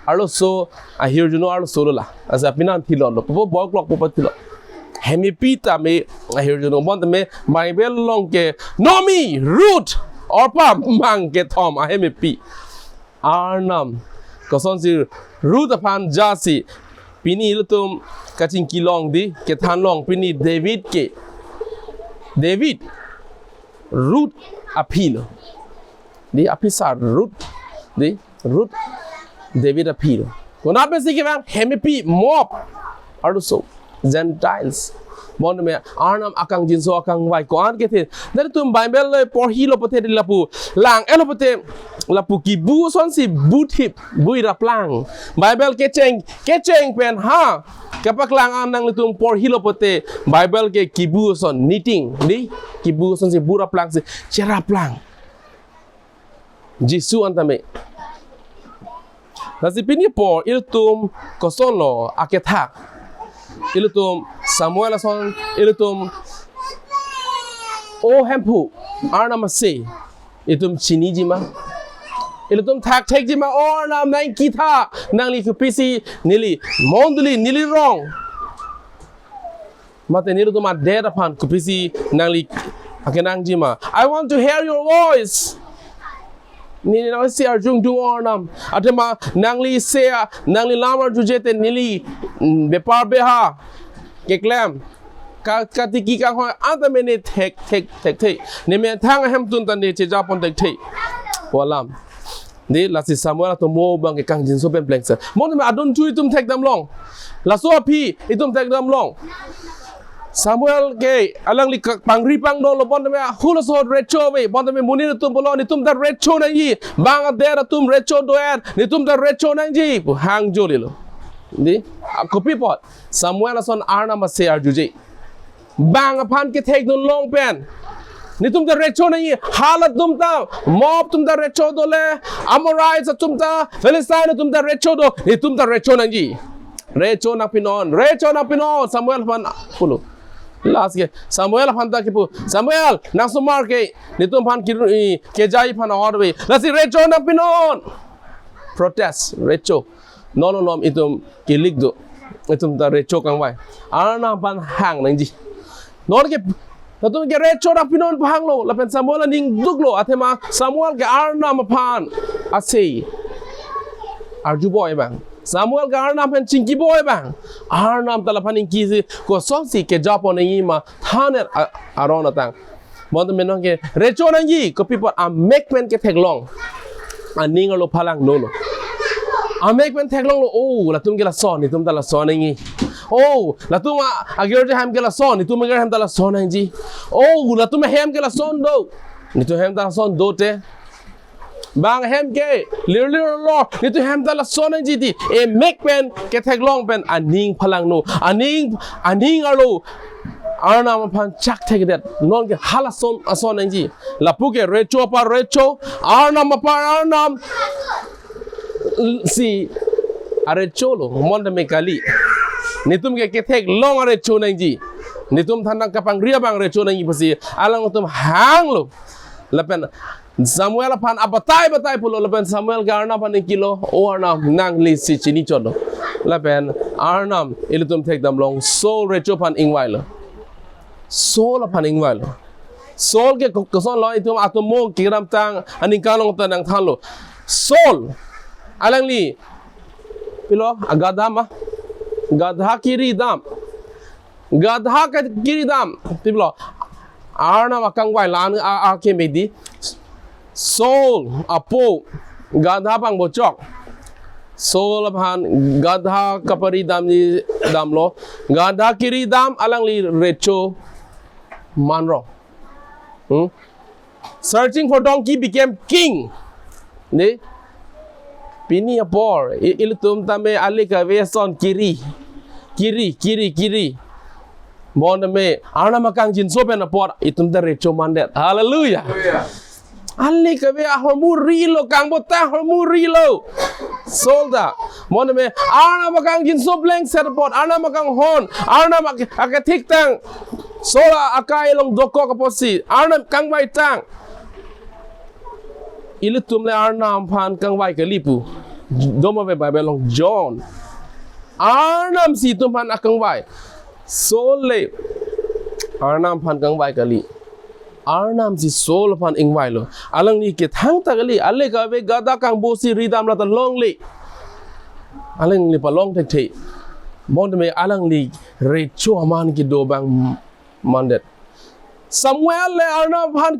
arloso ahirjuno arloso lo la. Asa apinan thilotlo. Pupo boklok pupo thilo. Hemepi tame ahirjuno, bonta me Bible along ke Naomi, Ruth, Orpah, mang kethom ahemepi. Arnam kosonsi Ruth aphan jasi pini ilitum kachingki long dei, kethan long pini David ke. David, Ruth aphi lo. Dei, aphi sar Ruth. Dei, Ruth, David aphi lo. Konat pensi kevang? Hemepi, Moab arloso, Gentiles. Bonta me Arnam akangjinso akangvai ko-an kethe. Nanglitum Bible le porhilo pute dei lapu, lang-etlo pute lapu kibu asonsi buthip, bui raplang. Bible kecheng, kecheng pen ha kapaklang an nanglitum porhilo pute Bible ke kibu ason, knitting dei, kibu asonsi bu raplangsi cheraplang. Jisu anta me. Lasi pini apor ilitum kosonlo akethak? Ilitum Samuel ason, ilitum O Hemphu, Arnam ase, itum chiniji ma? Ilitum thakthekji ma? O Arnam, nangkitha, nangli kopisi neli mondoli, neli rong? Mate nelitum adet aphan kopisi nangli akenangji ma? I want to hear your voice. Neli nangsi arjungdung, O Arnam. Athema nangli se, nangli lam arjuje te neli, mm, bepar beha keklem, ka, katiki kanghoi anta me ne thek, thek, thekthe. Ne methang ahemtun ta ne chejapon thekthe pu alam. Dei, lasi Samuel atomo abang ke kangjinso pen plengset. Bonta me adon thu itum thekdam long. Laso aphi itum thekdam long. Samuel ke alangli ke pangri pangdolo, bonta me halaso ahut recho ave, bonta me monit atum pulo, netum ta recho nangji, bang adet atum recho do-et, netum ta recho nangji pu hang jolilo. Dei, a, kopi apot? Samuel ason Arnam ase arjuje. Bang aphan kethekdun long pen netum ta recho nangji, halatum ta, Moab atum ta recho dole, Amorites atum ta, Philistine atum ta recho do, netum ta recho nangji. Recho nangpinon, recho nangpinon, Samuel aphan pulo. Lasi ke Samuel aphan ta kipu, Samuel, nang osomar ke netum aphan ki, i, kejai aphan orve. Lasi recho nangpinon. Protest, recho. Non non itum kilik do. Itum ta recho kangvai. Arnam aphan hang nangji. Non ke, latum ke recho nangpinon pu hanglo, lapen Samuel aning duklo, athema Samuel ke Arnam aphan ase arjubom abang. Samuel ke Arnam aphan chingkibom abang. Arnam ta laphan ingkisi kosonsi kejapon nangji ma than-et a-, aron atang. Bonta me non ke recho nangji, kopi apot? Amek pen ketheklong. Aning arlo phalang nolo. Amek pen theklonglo, oh, latum ke lason, netum ta lason nangji. Oh, latum a-, agirja ahem ke lason, netum agirja ahem ta lason nangji. Oh, latum ahem ke lason do, netum ahem ta lason do te. Bang hem ke lir lir lo, netum hem ta lason nangji ti emek pen ketheklong pen aning phalangno, aning, aning arlo Arnam aphan chak thekdet, non ke halason ason nangji. Lapu ke recho apar recho, Arnam apar Arnam si arecho lo, bonta me kali. Netum ke ketheklong arecho nangji. Netum than nangkapangri abang recho nangji pusi alangtum hanglo. Lapen Samuel aphan abatai batai pulo, lapen Samuel ke Arnam aphan ingkilo, "O Arnam, nangli si chini chotlo." Lapen Arnam ilitum thekdamlong Saul recho aphan ingvailo. Saul aphan ingvailo. Saul ke ko-, kosonlo, itum atomo kedamtang aningkan along ta nangthanlo. Saul, alangli pilo, agadha ma, gadha kiri dam. Gadha ke kiri dam, pilo. Arnam akangvai la-an a, a, ke medi. Saul apo gadha pangbochok. Saul aphan gadha kapari damji damlo. Gadha kiri dam, alangli recho manro. Hmm? Searching for donkey became king. Ne? Pini apor, i-, ilitum tame ale kave ason kiri. Kiri, kiri, kiri. Bonta me, Arnam akangjinso pen apor, itum ta recho mandet. Hallelujah. Hallelujah. Ale kave ahormu rilo, kangbota ahormu rilo. Saul ta. Bonta me, Arnam akangjinso plengset apot, Arnam akanghon, Arnam ak-, akethiktang. Saul akai along dokok apotsi, Arnam kangvaitang. Ilitum le Arnam aphan kangvai kali pu. Doma ve Bible along John. Arnam si itum aphan akangvai. Saul le Arnam aphan kangvai kali. Arnam si Saul aphan ingvailo. Alangli ke thangta kali. Ale kave gadha kangbo si ridam lata longle. Alangli palong thekthe. Bonta me alangli recho aman kedo abang mandet. Samuel le Arnam aphan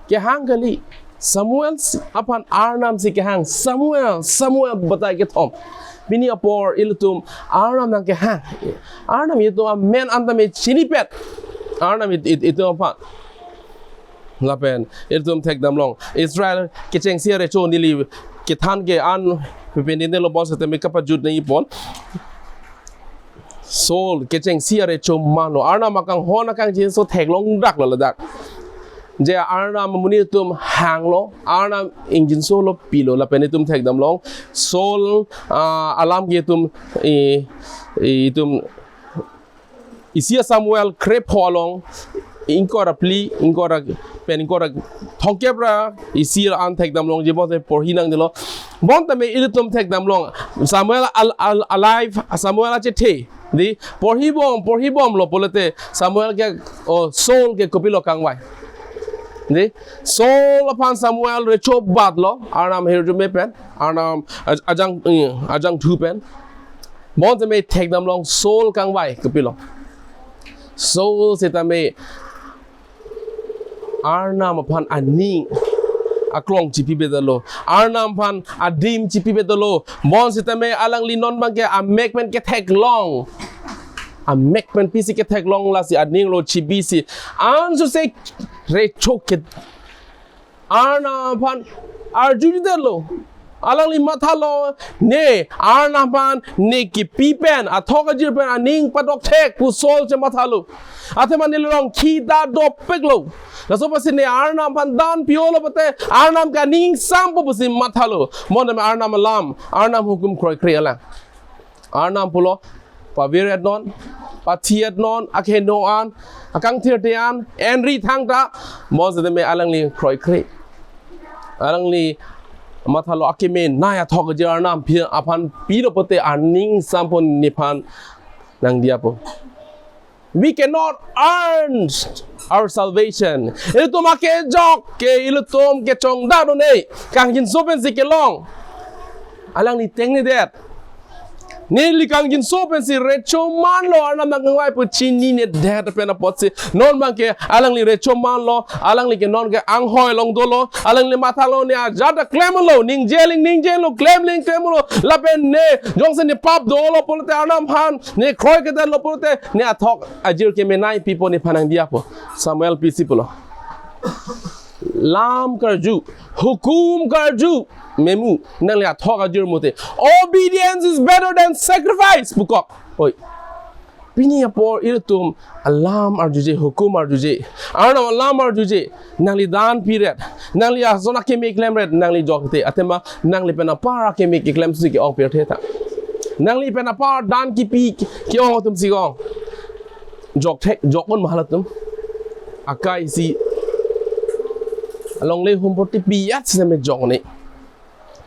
kehang kali. Samuel si, aphan Arnam si kehang. Samuel, Samuel batai kethom. Pini apor ilitum Arnam nangkehang. Arnam itum amen anta me chinipet. Arnam it-, it-, itum aphan. Lapen, ilitum thekdamlong. Israel kechengsi arecho neli kethan ke-an pependente lo bonseta me kapajut nangji pon. Saul kechengsi arecho manlo, Arnam akanghon akangjinso theklongdaklo ladak. Je Arnam amonit atum hanglo, Arnam ingjinso lo pilo, lapen itum thekdamlong. Saul, ah, alam ke itum, i, i, itum isi Samuel krepho along, ingkoi ra phli, ingkoi ra pen ingkoi ra thomkep ra isi an thekdamlongji bonta porhi nangdelo. Bonta me ilitum thekdamlong. Samuel al-, al-, alive, Samuel achethe. Di, porhibom, porhibomlo pulote Samuel ke, o, Saul ke kopilo kangvai. Di, Saul aphan Samuel recho batlo, Arnam ahirjume pen, Arnam aj-, ajang, eh, ajangthu pen. Bonta me thekdamlong Saul kangvai kopilo. Saul seta me Arnam aphan aning aklong chipibedetlo. Arnam aphan adim chipibedetlo. Bonseta me alangli non abangke amek pen ketheklong. Amek pen pisi ketheklong lasi aning lo chibisi. Ansose recho ke Arnam aphan arjudetlo. Alangli mathalo, ne, Arnam aphan ne kipi pen, athok ajir pen aning padok thek pu Saul chemathalo. Athema nelirong khita dopiklo. Laso apotsi ne Arnam aphan dan piolo pulote, Arnam ke aning sampo pusi mathalo. Bonta me Arnam alam, Arnam hukum kroikre alang. Arnam pulo, pavir-et non, pathi-et non, akeheno an, akangthirthe an, enri thangta, bonseta me alangli kroikre. Alangli mathalo akeme nai athok ajir Arnam aphi-, aphan pilo pulote aning sampo nephan nangdiyapo. We cannot earn our salvation. Ilitum akejok ke ilitum kechongdak do ne. Kangjinso pensi kelong. Alangli tengnedet. Neli kangjinso pensi recho manlo Arnam nangkangvai pu chininedet pen apotsi. Non abangke alangli recho manlo, alangli ke non ke anghoi along dolo, alangli mathalo ne ajat klemlo, ningjeling ningjelo, klemling klemlo, lapen ne, jongsi ne pap dolo pulote Arnam aphan, ne kroikedetlo pulote, ne athok ajir kemenei pipo nephan nangdiyapo. Samuel pisi pulo. Lam karju, hukum karju memu, nangli athok ajir mute. Obedience is better than sacrifice, pukok. Oi. Pini apor ilitum alam arjuje, hukum arjuje, Arnam alam arjuje, nangli dan piret, nangli ason akeme klemret, nangli jokte, athema nangli pen apar akeme keklem si ke-ong pirthe ta. Nangli pen apar dan kipi ke-ong atum si ke-ong. Jokthek, jok-un ma halatum. Akai si alongle humpo tipi yat si me jok ne.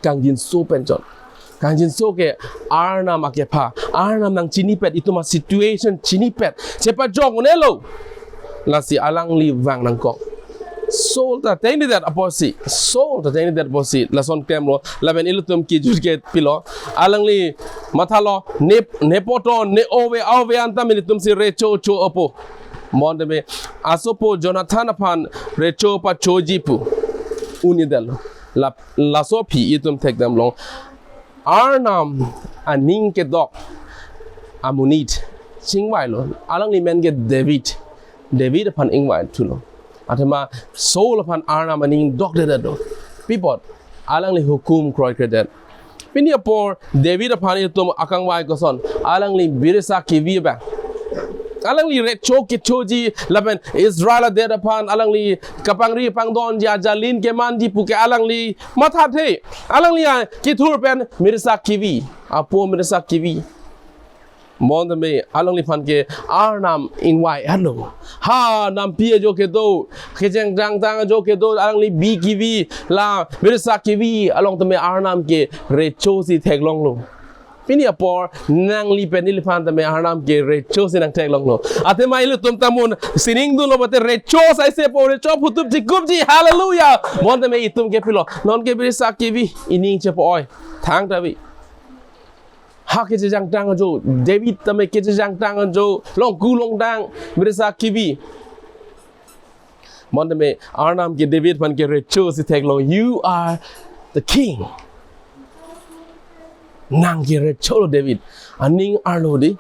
Kangjinso pen chot. Kangjinso ke Arnam akepha. Arnam nangchinipet, itum a-situation chinipet. Chepajok un'elo. Lasi alangli vang nangkok. Saul ta tengnidet apotsi. Saul ta tengnidet apotsi. Lason klemlo. Lapen ilitum kejut ke pilo. Alangli mathalo. Ne, ne poto, ne ove, ove anta minitum si recho cho apo. Bonta me. Asopo Jonathan aphan recho pachoji pu. Un'edetlo. La, laso aphi itum thekdamlong. Arnam aning kedok amonit chingvailo. Alangli men ke David. David aphan ingvai thulo. Athema Saul aphan Arnam aning dokdedet do. Pi apot alangli hukum kroikredet. Pini apor David aphan itum akangvai koson. Alangli birsa kevi abang. Alangli recho kechoji lapen Israel adet aphan alangli kapangri pangdonji ajalin kemanji pu ke alangli mathathe. Alangli akethur pen birsa kevi. Apo birsa kevi. Bonta me alangliphan ke Arnam ingvai-etlo. Ha nampi ajo kedo, kejengtang tang ajo kedo, alangli bi kevi, la birsa kevi, along tame Arnam ke recho si theklonglo. Pini apor nangli pen neliphan tame Arnam ke recho si nangtheklonglo. Athema ilitum ta mo sining dunlo mate recho saise po, recho phutup chikupji. Hallelujah. Bonta me itum ke pilo. Non ke birsa kevi, ining chepo-oi. Thangta vi. Ha kejejangtang ajo, David tame kejejangtang ajo, longku longdang, birsa kevi. Bonta me Arnam ke David aphan ke recho si theklong, "You are the king." Nang ke recholo David. Aning arlo di.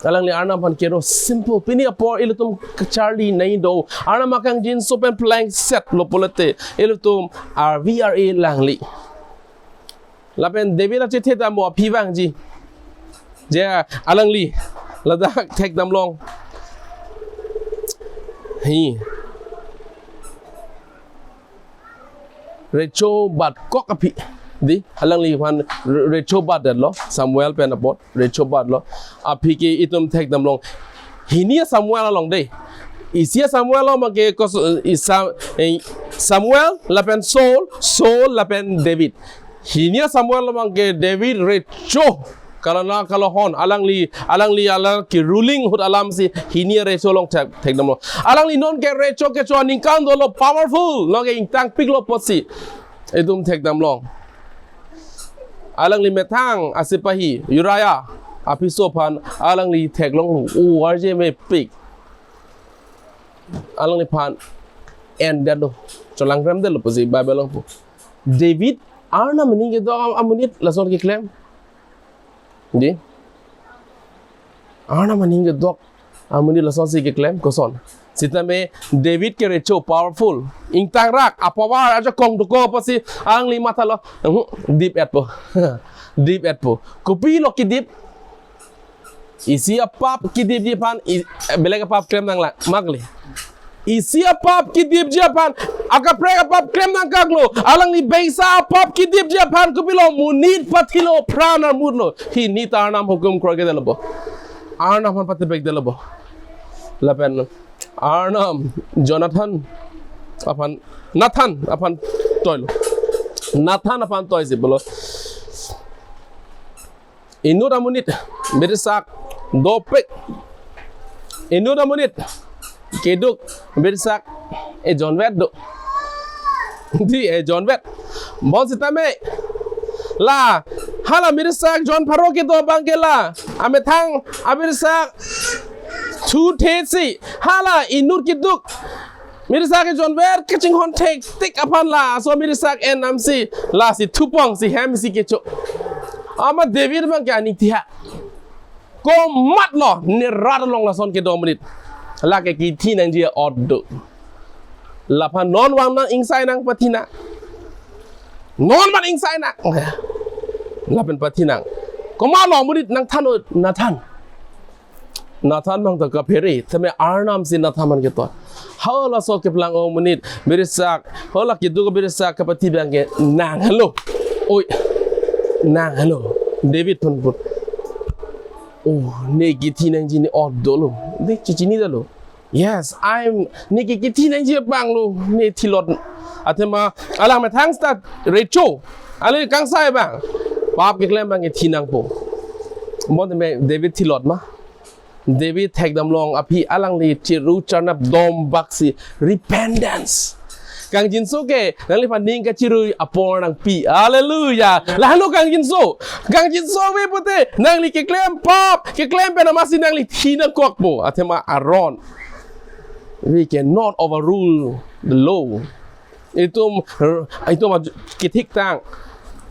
Alangli Arnam aphan kero simple. Pini apor ilitum kacharli nai do. Arnam akangjinso pen plengset lo pulote. Ilitum R V R A langli. Lapen David achethe ta mo aphi vangji. Je alangli ladak thekdamlong. Hi. Recho batkok aphi. Di alangliphan re-, recho batdetlo. Samuel pen apot recho batlo. Aphi ke itum thekdamlong. Hini Samuel along de. Isi Samuel along ke kos-, isa, eh, Samuel lapen Saul, Saul lapen David. Hini Samuel along ke David recho. Kalana kalohon alangli, alangli alang ke ruling ahut alam si hini recho along thek, thekdamlong. Alangli non ke recho kecho aningkan dolo powerful. Lo ke ingtangpiklo apotsi. Itum thekdamlong. Alangli methang asipahi Uriah apiso aphan alangli theklonglo. O arje mepik. Alangliphan endetlo. Cholangremdetlo pusi Bible along pu. David Arnam aning kedok am-, amonit lason keklem. Di. Arnam aning kedok amonit lason si keklem koson. Sitame David ke recho powerful. Ingtangrak apower ajakong dokok apotsi alangli mathalo. Uhu, dip-etpo. Dip-etpo. Kopilo kedip? Isi apap kedipji aphan, i-, belek apap klem nanglang, makle. Isi apap kedipji aphan, akaprek apap klem nangkaklo. Alangli beisa apap kedipji aphan, kopilo monit pathilo, pran armutlo. Hini ta Arnam hukum kroikredetlo bo. Arnam aphan patepekdetlo bo. Lapen Arnam Jonathan aphan, Nathan aphan toilo. Nathan aphan toisi pulo. Inut amonit birsak dopik. Inut amonit keduk birsak ejonvet do. Di ejonvet. Bonsitame la hala birsak jon pharo kedo abang ke la amethang abirsak thu thesi hala inut keduk birsak ejonvet kachinghon thektik aphan laso birsak en namsi lasi thupong si hem si kecho. Amat David abang ke aning tiha. Komatlo ne rat along lason kedo amonit. Lake kithi nangji ot do. Laphan non vang nang, ingsai nang, pathi nang. Non vang ingsai nang. Lapen pathi nang. Komat lo amonit nangthan o, Nathan. Nathan mang ta kaphere, tame Arnam si Nathan man keton. Halaso keplang amonit, birisak, hala keduk birisak kapathi abang ke nang helo. Oi, nang helo. David pun pun. Oh, ne kithi nangji ne ot dolo. Ne chichinidetlo. Yes, I'm, ne ke kithi nangji abang lo, ne thilot. Athema, alang methang seta recho. Alang kangsai abang. Pap keklem abang ke thi nangpo. Bonta me David thilot ma. David thekdamlong aphi alangli chiru charnap dombak si repentance. Kangjinso ke nangliphan ning kachirui apor nangpi. Hallelujah. Lahelo kangjinso. Kangjinso ave pute nangli keklem pap, keklem pen amatsi nangli thi nangkokpo. Athema aron. We cannot overrule the law. Itum, itum aju-, kethik tang.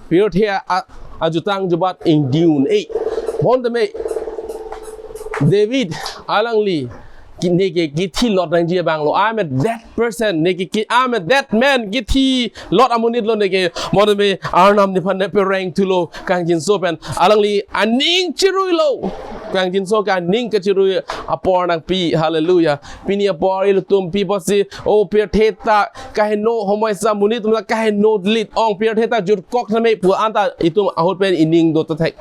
Pirthe a-, a-, ajutang jubat ingdun. Eh, bonta me David alangli ki-, ne ke kithilot nangji abang lo. I'm a dead person. Ne ke ki-, I'm a dead man. Kithilot amonit lo ne ke. Bonta me Arnam nephan ne pereng thulo kangjinso pen. Alangli aning chiruilo. Kangjinso ke aning kachirui apor nangpi. Hallelujah. Pini apor ilitum pi pusi, o pirthe ta kaheno, homoi sa amonit atum ta kaheno lit ong, pirthe ta jutkok same pu anta itum ahut pen ining do ta thek.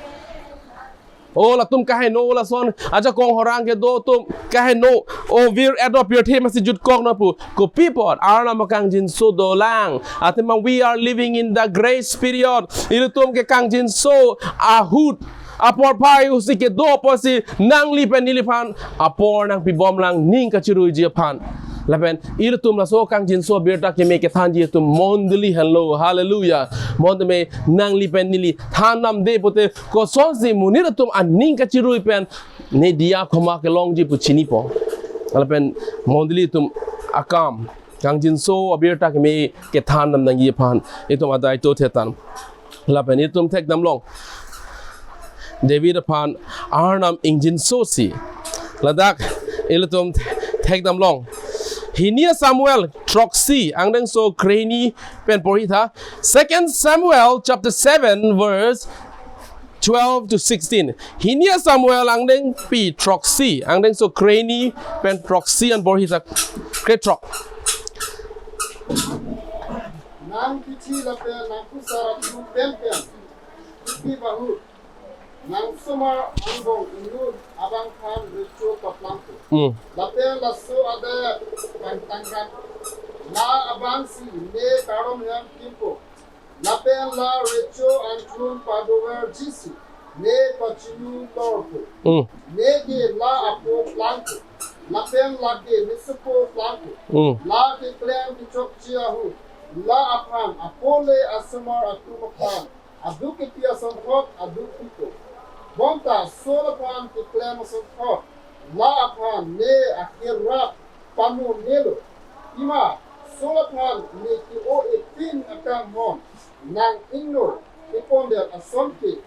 O latum kaheno, lason ajakong horang kedo atum kaheno, o vir edo pirthe amatsi jutkok nang pu. Kopi apot Arnam akangjinso dolang. Athema we are living in the grace period. Ilitum ke kangjinso ahut apor phai usi kedo apotsi nangli pen neliphan apor nangpibomlang ning kachiruiji aphan. Lapen ilitum laso kangjinso abirta keme kethanji atum mondoli henlo. Hallelujah. Bonta me nangli pen neli than namde pute kosonsi monit atum aning kachirui pen ne diya khoma kelongji pu chinipo. Lapen mondoli atum akam kangjinso abirta keme kethan nam nangji aphan itum adai to thetan. Lapen itum thekdamlong David aphan Arnam ingjinso si. Ladak ilitum thekdamlong. Hini Samuel throksi angdengso krehini pen porhi tha. Second Samuel chapter seven verse twelve to sixteen. Hini Samuel angdengpi throksi, angdengso krehini pen throksi an porhi tha, krethrok. Nang kithi lapen nang kusar atum penpen kithi bahu. Nang somar angbong inut abang aphan recho paplangpo. Hmm. Lapen laso adet pangtangkap. La abang si ne karom hem kimpo. Lapen la recho angthun padoverji si ne pachinu lorpo. Hmm. Ne ke la apo plangpo. Lapen la ke ne sopo plangpo. Hmm. La keklem kechokche ahut la aphan apole asomar atum aphan aduk kepi asonthot aduk pipo. Bonta Saul aphan keklem asonthot la aphan ne akerap pamonelo. Pima Saul aphan ne ke-o epin akanghon nang ingnor kepondet ason ke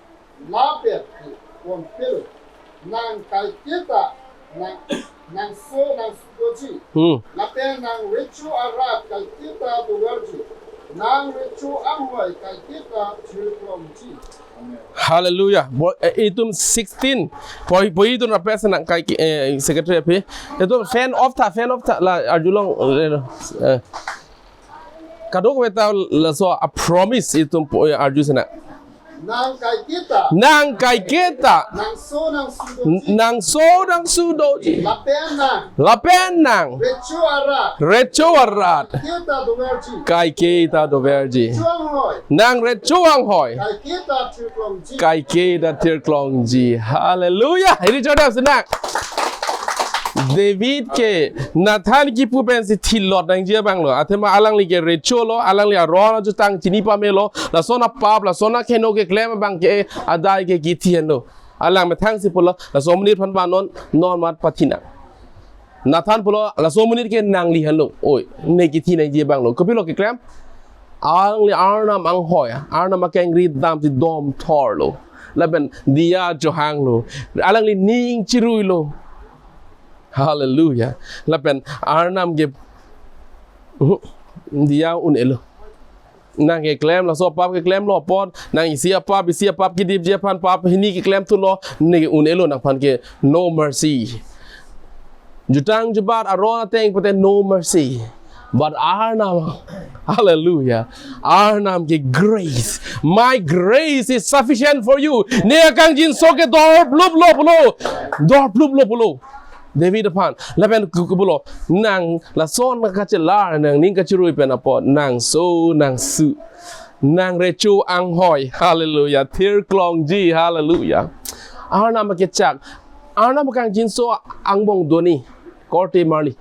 lapen keponpelo. Nang kaiketa nang, nang so nang sudoji. Hmm. Lapen nang recho arat kaiketa doverji. Nang recho anghoi kaiketa thirklongji. Hallelujah. Bo-, eh, itum sixteen. Poi, poi itum rapes nang kai ki, eh, secretary aphi. Itum fan off tha, fan off tha. La arjulong, eh, eh. Kadokave ta laso a-promise itum po, eh, arju sena. Nang kaiketa. Nang kaiketa. Nang so nang sudoji. N-, nang so nang sudoji. Lapen nang. Lapen nang. Recho arat. Recho arat. Kaiketa doverji. Kaiketa doverji. Recho anghoi. Nang recho anghoi. Kaiketa thirklongji. Kaiketa thirklongji. Hallelujah. Ini jodoh senang. David ke Nathan kipu pensi thilot nangji abang lo. Athema alangli ke recho lo, alangli aron ajutang chini pamelo, lason apap, lason akheno keklem abang ke adai ke kithi henlo. Alang methang si pulo, laso amonit aphan ba non, non mat pathi nang. Nathan pulo, laso amonit ke nangli henlo. Oi, ne kithi nangji abang lo. Kopilo keklem? Alangli Arnam anghoi, Arnam akengri damsi dom thorlo. Lapen diya johanglo. Alangli ning chiruilo. Hallelujah. Lapen Arnam ke Mhm. Diya un-elo. Nang keklem laso apap keklemlo apot, nang isi apap, isi apap kedipji aphan pap hini keklem thulo, ne un-elo nangphan ke no mercy. Jutang jubat aron ateng pute no mercy. But Arnam, hallelujah. Arnam ke grace. My grace is sufficient for you. Ne akangjinso ke dor pluplo pulo. Dor pluplo pulo. David aphan. Lapen ku-, ku pulo. Nang lason kachelar, nangning kachirui pen apot. Nangso, nangsu. Nang recho anghoi. Hallelujah. Thirklongji. Hallelujah. Arnam akechak. Arnam akangjinso angbong doni. Korte marli.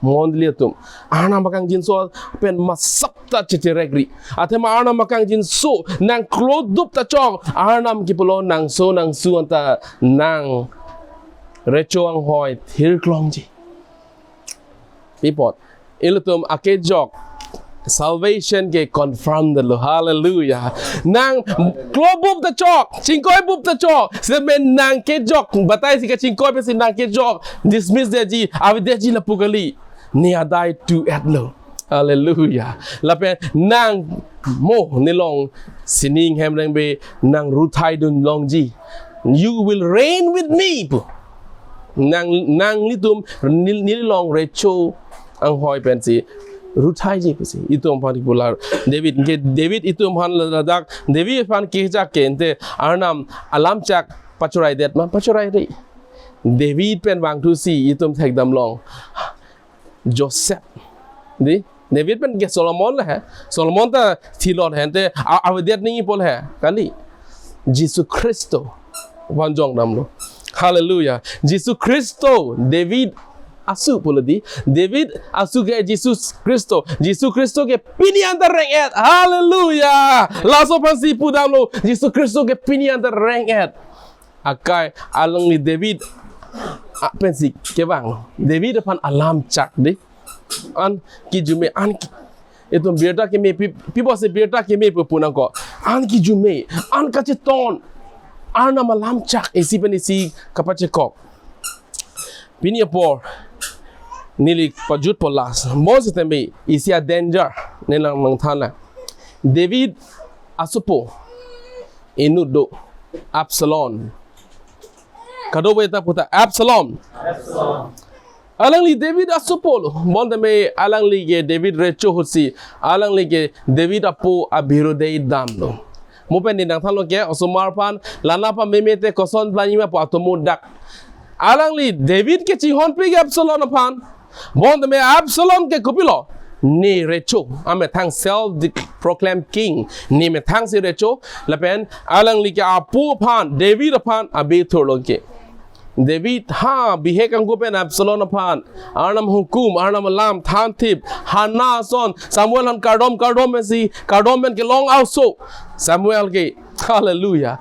Mondoli atum. Arnam akangjinso pen masap ta checherekri. Athema Arnam akangjinso nang klodup ta chok. Arnam ke pulo nangso nangsu anta nang recho anghoi thirklongji. Pi apot. Ilitum akejok. Salvation ke confirm detlo. Hallelujah. Nang klobup ta chok. Chingkoibup ta chok. Semen nang kejok. Batai si kachingkoi pensi nang kejok. Dismiss detji. Avedetji lapu kali. Ne adai tu-etlo. Hallelujah. Lapen nang mo nelong sining hem rengbe nang ruthai dunlongji. You will reign with me pu. Nang, nanglitum nel-, nelong recho anghoi pensi ruthaiji pusi. Itum aphan pular. David ke, David itum aphan ladak. David aphan kechak ke ante Arnam alamchak pachoraidet ma, pachoraire. David pen vangthusi itum thekdamlong. Joseph. Di? David pen ke Solomon le he. Solomon ta thilot he ante a-, avedet ningje pulo he. Kali. Jisu Khristo. Vanjong damlo. Hallelujah. Jisu Khristo. David asu pulo di. David asu ke Jisu Khristo. Jisu Khristo ke pini anta reng-et. Hallelujah. Laso aphansi pudamlo. Jisu Khristo ke pini anta reng-et. Akai alangli David, ah, pensi kevang. David aphan alamchak di. An kijume, an ki-, itum birta keme pi, pi apotsi birta keme pu pu nangkok. An kijume, an kacheton. Arnam alamchak isi pen isi kapachekok. Pini apor neli pajutpo last. Mo setame isi a-danger ne nang nangthan na. David asopo inut do Absalom. Kadokave ta puta Absalom. Absalom. Alangli David asopolo. Bonta me alangli ke David recho ahutsi. Alangli ke David apo abiro David damlo. Mo pen ne nangthanlo ke osomar aphan. Lana pameme te koson planji ma pu atomo dak. Alangli David ke chinghonpi ke Absalom aphan. Bonta me Absalom ke kopilo. Ne recho. Amethang self de-, proclaimed king. Ne methangsi recho. Lapen alangli ke apo aphan, David aphan, abe thurlo ke. David ha, bihek angko pen Absalom aphan. Arnam hukum, Arnam alam, thanthip, Hannah ason, Samuel aphan kardom, kardom pensi, kardom pen kelong aso. Samuel ke, hallelujah.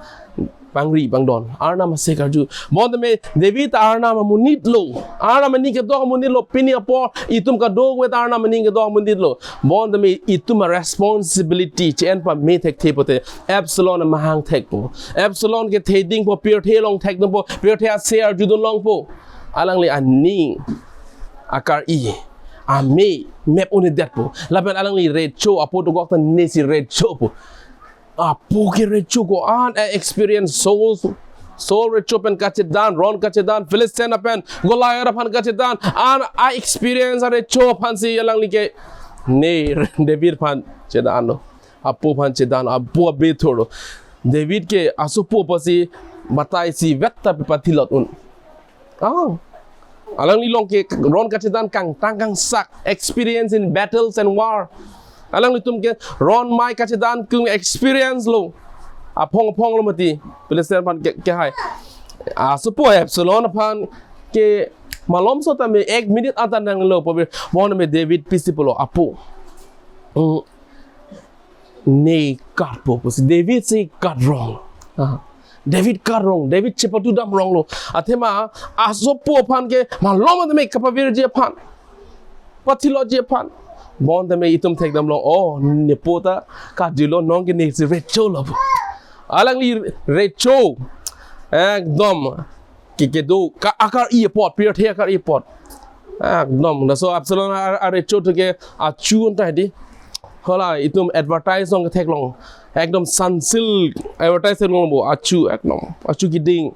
Pangri pangdon. Arnam ase karju. Bonta me David Arnam amonit lo. Arnam aning kedok amonit lo. Pini apor itum kadokave ta Arnam aning kedok amonit lo. Bonta me itum a-responsibility che-en pame thekthe pote Absalom amahang thekpo. Absalom ke thedingpo, pirthe along thekdunpo, pirthe ase arjudunlongpo. Alangli aning akar-i ame mep un'edetpo. Lapen alangli recho apo dokok ta nesi rechopo. Apo ke recho ko-an a-experience Saul, Saul recho pen kachedan, ron kachedan, Philistine pen Goliath aphan kachedan, an a-experience arecho aphansi alangli ke ne David aphan chedanlo. Apo aphan chedan, apo abe thurlo. David ke asopo apotsi batai si vek ta pathilot un. Ah. Alangli along ke ron kachedan kangtang kangsak, experience in battles and war. Alanglitum ke ron mai kachedan kung experience lo. Aphong aphong lo mati. Philistine aphan ke, kehai. Asopo Absalom aphan ke malom setame ek minute anta nanglo pu ave. Bonta me David pisi pulo apo. Mm. Ne katpo pusi David si katrong. Ah. David katrong, David chepatu damronglo. Athema asopo aphan ke malom setame kapavirji aphan. Pathilotji aphan. Bonta me itum thekdamlong, oh, ne po ta katjulo, non ke nesi recholo. Alangli recho. Ekdom. Ke kedo ka akar-i apot, pirthe akar-i apot. Ekdom. Laso Absalom ar-, arecho atum ke achu anta di. Hala itum advertise along ketheklong. Ekdom sunsilk advertise theklongpo, achu ekdom. Achu keding.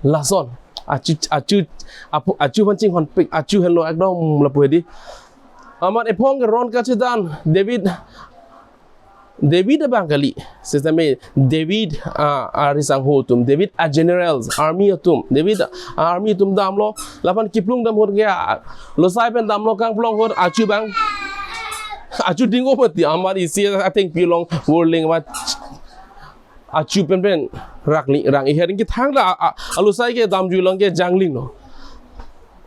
Lason. Achu, achu, apu-, achu aphan chinghonpik, achu henlo ekdom lapu di. Amat ephong ke ron kachedan David, David abang kali. Sitame David, ah, arisangho atum, David a-generals, army atum, David a-army atum damlo, laphan kiplung dam ahut ke, ah, losai pen damlo, kangplong ahut achu abang, achu ding-o mati, amat isi ateng pilong, worling amat achu penpen rakli rang, iher ke thangta a, a, alosai ke damjui along ke janglinglo.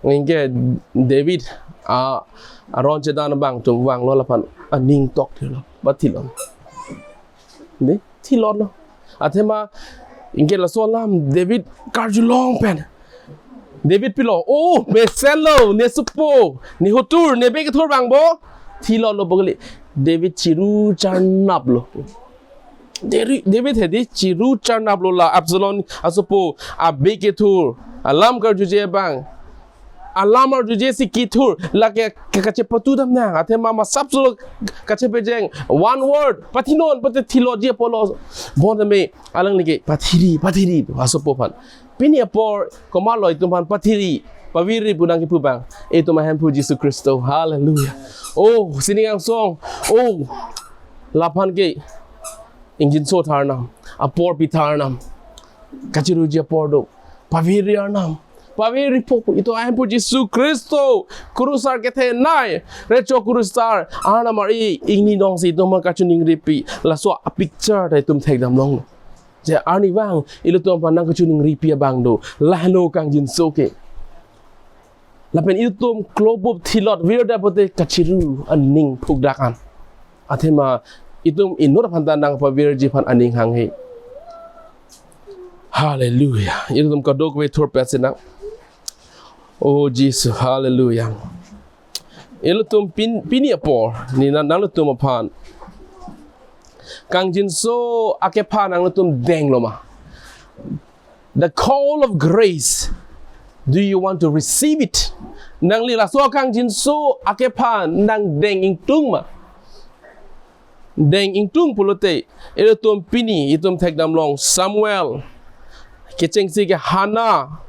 Anke David a, aron chedan abang atum vanglo, laphan aning tok thilo. Pathilo. Ne? Thilotlo. Athema anke laso alam David karjulong pen. David pilo, "Oh, mesenlo, ne sopo, ne hotur, ne bek kethur vangpo." Thilotlo pu kali. David chiru charnaplo. Deri-, David hedi chiru charnaplo la Absalom asopo abek kethur. Alam karjuje abang. Alam arjuje si kethur. Lake ke-, kachepatu dam nang. Athema masap solo kachepejeng. One word. Pathinon, pate theology apotlo. Bon tame alangli ke pathiri, pathiri. Asopo aphan. Pini apor komatlo itum aphan pathiri, pavirri pu nangkipu abang. Itum ahemphu Jisu Khristo. Hallelujah. Oh, sining angsong. Oh, laphan ke ingjinso tha Arnam, apor pi tha Arnam, kachiruji apor do, pavirri Arnam, pavirripo, itum ahemphu Jisu Khristo, kurusar kethenei, recho kurusar, Arnam ari ingni dongsi itum kachiningripi, laso a-picture ta itum thekdamlong. Je arnivang, ilitum aphan nangkachiningripi abang do, lahenlo kangjinso ke. Lapen itum klobup thilot virda pote kachiru aning phukdak an. Athema itum inut aphan ta nangpavirji aphan aning hanghe. Hallelujah. Ilitum kadokave thurpet sinang. Oh Jisu, hallelujah. Ilitum pin, pini apor, ne nang, nanglitum aphan kangjinso akephan nanglitum denglo ma? The call of grace, do you want to receive it? Nangli laso kangjinso akephan nangdeng ingtung ma? Deng ingtung pulote, ilitum pini, itum thekdamlong Samuel, kechengsi ke Hannah,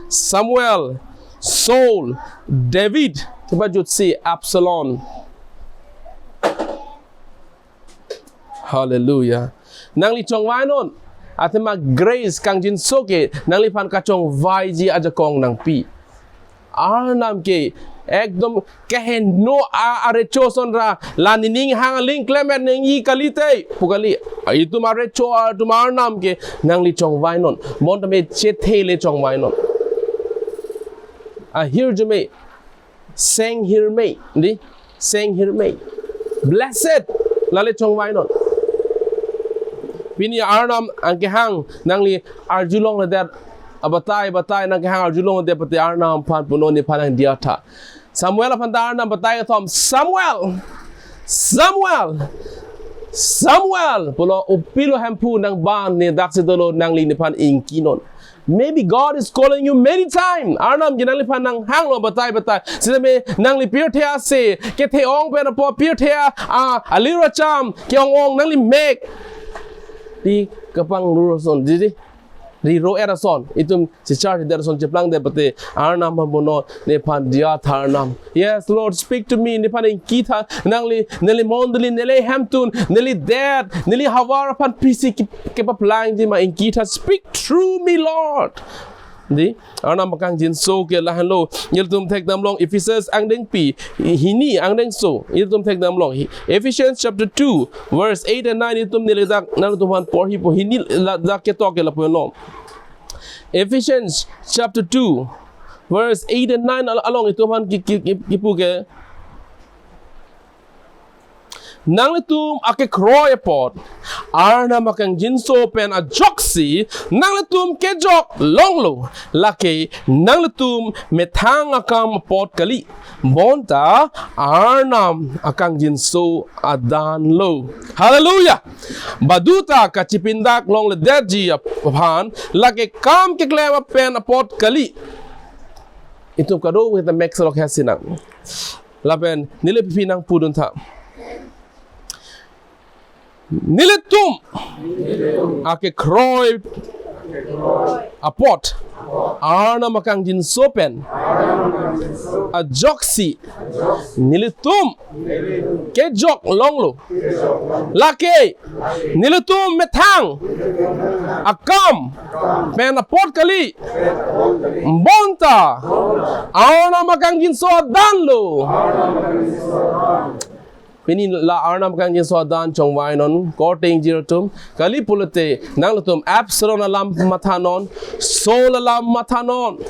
Samuel, Saul, David, kepajutsi Absalom. Hallelujah. Nangli chongvainon. Athema grace kangjinso ke nangliphan kachongvaiji ajakong nangpi. Arnam ke ekdom keheno a, arecho asonra, la nening hang aling klemet nangji kalite pu kali. Itum arecho atum Arnam ke nangli chongvainon. Bon tame chethe le chongvainon. Ahirjume, senghirme, di, senghirme. Blessed, lale chongvainon. Pini Arnam angkehang nangli arjulongledet, abatai batai nangkehang arjulongledet pote Arnam aphan punon nephan nangdiya tha. Samuel aphan ta Arnam batai kethom, "Samuel! Samuel! Samuel!" Pulo, "Kopilo hemphu nang ban, ne daksi dolo, nangli nephan ingkinon." Maybe God is calling you many times. Arnam ke nangliphan nanghanglo batai batai. Sitame nangli pirthe ase, kethe-ong pen apot pirthe a, a, alir acham ke-ong-ong nangli mek. Di kapangru ason, di, di. Ri ro-et ason. Itum si charge der ason cheplangdet pote Arnam aphan punon nephan diya tha Arnam. Yes, Lord, speak to me. Nephan ingki tha, nangli, neli mondoli, neli hemtun, neli det, neli havar aphan pisi ke, kepaplangji ma, ingki tha. Speak through me, Lord. Di, Arnam akangjinso ke lahenlo. Ilitum thekdamlong Ephesians angdengpi, hini angdengso. Ilitum thekdamlong. Hi-, Ephesians chapter two, verse eight and nine, ilitum neli dak, nangtum aphan porhipo, hini ladak ketok ke lapu-anlo. Ephesians chapter two, verse eight and nine al-, along itum aphan ki, ki, ki, kipu ke. Nanglitum akekroi apot Arnam akangjinso pen ajoksi nanglitum kejok longlo, lake nanglitum methang akam apot kali, bonta Arnam akangjinso adanlo. Hallelujah! Baduta kachipindak longledetji aphan, lake kam keklem pen apot kali. Itum kadokave ta mek selok hasi nang. Lapen neli pipi nangpudun tha. Nelitum akekroi apot Arnam akangjinso pen ajoksi nelitum kejok longlo. Lake nelitum methang akam pen apot kali, bonta Arnam akangjinso adan lo. Pini la Arnam akangjinso adan chongvainon korte ingjir atum. Kali pulote nanglitum Absalom alam mathanon, Saul alam mathanon.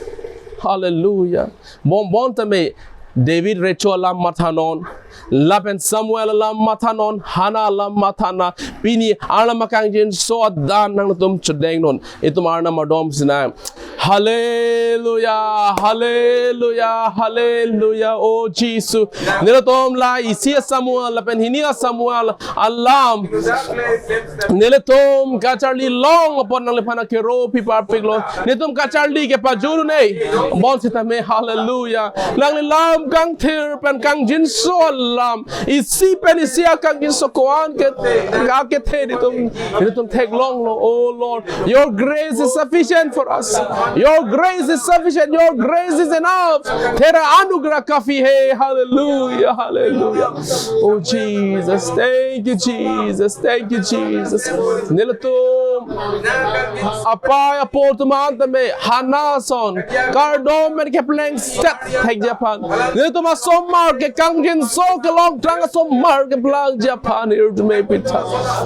Hallelujah. Bon bon tame David recho alam mathanon, lapen Samuel alam mathanon, Hannah alam mathanon. Pini Arnam akangjinso adan nanglitum chodengnon. Itum Arnam adom sinang. Hallelujah, hallelujah, hallelujah. O Jisu, nelitum la isi Samuel lapen hini Samuel alam nelitum kacharli long apot nangliphan akero piparpiklo. Nelitum kacharli kepajur un-e. Bon sitame, hallelujah. Nangli lam kangthir pen kangjinso alam, isi pen isi akangjinso ko-an ke, akethe nelitum, nelitum theklonglo. Oh Lord, your grace is sufficient for us. Your grace is sufficient. Your grace is enough. Tera anugrah kafi hai. Hallelujah, hallelujah. Oh Jesus, thank you, Jesus, thank you, Jesus. Nelitum apei apo atum an tame Hannah ason kardom pen kepleng set thekji aphan, nelitum asomar ke kangjinso kelongtang asomar keplangji aphan nelitum epitha.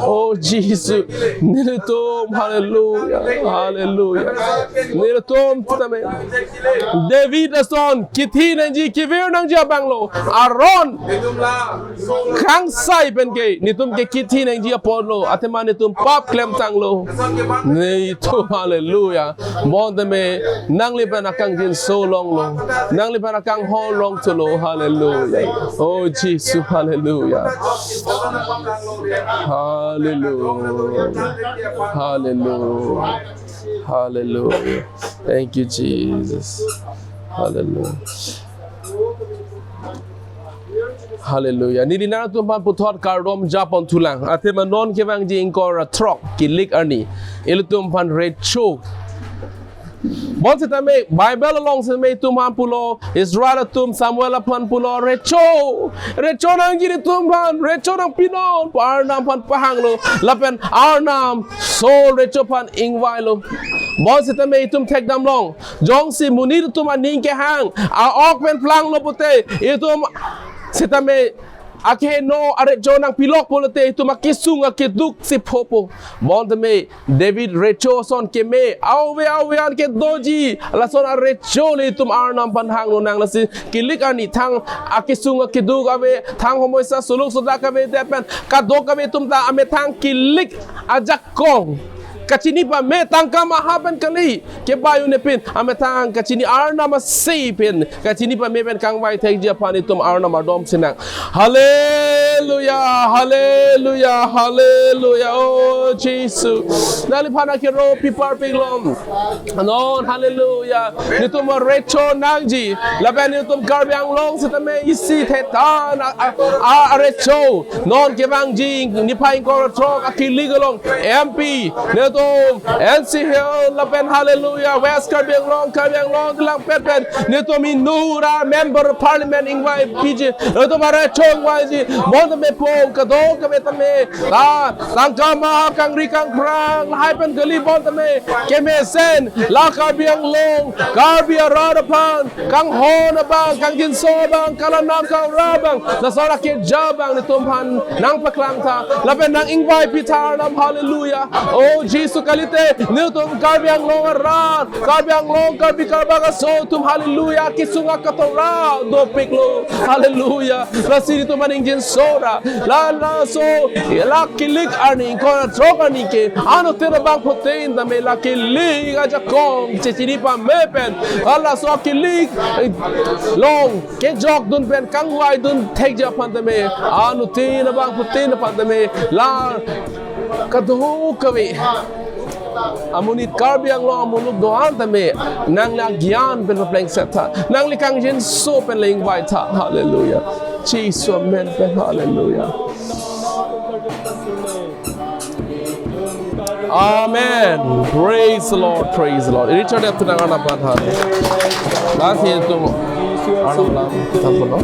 Oh Jisu, nelitum, hallelujah, hallelujah. Nelitum tame David ason kithi nangji, kevir nangji abang lo. Aron kangsai pen ke nelitum ke kithi nangji apot lo. Athema nelitum pap klemtanglo. Nelitum, hallelujah. Bon tame nangliphan akangjinso longlo. Nangliphan akanghon longthulo. Hallelujah. Oh Jisu, hallelujah. Hallelujah. Hallelujah. Hallelujah. Thank you, Jesus. Hallelujah. Hallelujah. Neli nangtum aphan puthot kardom japon thulang. Athema non kevangji ingkoi ra throk kilik arni ilitum aphan recho. Bon sitame Bible along sitame itum aphan pulo, Israel atum Samuel aphan pulo, recho, recho nangji nelitum aphan, recho nangpinon pu Arnam aphan pahanglo. Lapen Arnam Saul recho aphan ingvailo. Bon sitame itum thekdam long, jongsi monit atum aning kehang a-ok pen planglo pute, itum sitame akeheno arecho nangpilok pulote itum akesung akeduk si phopo. Bon tame David recho ason keme, ave ave an kedoji, lason arecho le itum Arnam aphan hangno nang. Lasi kilik arni thang akesung akeduk ave, thang homoisa suluk sudak ave, det pen kadokave atum ta amethang kilik ajakong kachini pame tangka maha pen kali, kebai un-e pin, amethang kachini Arnam ase pen, kachini pame pen kangvai thekji aphan itum Arnam adom sinang. Hallelujah, hallelujah, hallelujah. Oh Jisu, nangliphan akero piparpiklong. Non, hallelujah. Nelitum arecho nangji, lapen nelitum Karbi Anglong sitame isi thetan a, a, a, arecho. Non kevangji niphai ingkoi ra throk akilik along M P, nelitum N C Hills lapen, hallelujah, West Karbi Anglong, Karbi Anglong langpet pen nelitum inut a member parliament ingvai piji, nelitum arecho ingvaiji. Bon tame po kadokave tame ta tangka maha kangri kangprang lahai pen kali. Bon tame kemesen la Karbi Anglong, Karbi arat aphan kanghon abang, kangjinso abang, kalanam kaura abang, lason akeja abang nelitum aphan nangpaklang tha, lapen nang-ingvai pitha Arnam. Hallelujah. Oh Jisu, kalite nelitum Karbi Anglong arat, Karbi Anglong, Karbi Karbak aso atum, hallelujah, kesung akatora dopiklo. Hallelujah. Lasi nelitum aning jinso ra, la laso la kilik arni ingkoi ra throk arni ke anuttin abangphutin tame la kilik ajakong chechini pame pen, la laso kilik, eh, along kejokdun pen kangvaidun thekji aphan tame anuttin abangphutin aphan tame la kadokave Amonit Karbi Anglong amuluk do-an tame nangli agyan pen paplengset tha. Nangli kangjinso pen le ingvai tha. Hallelujah. Jisu amen pen hallelujah. Amen. Praise the Lord. Praise the Lord. Richard, tu nang anak pan hari. Last year tu anak lam kita pulo.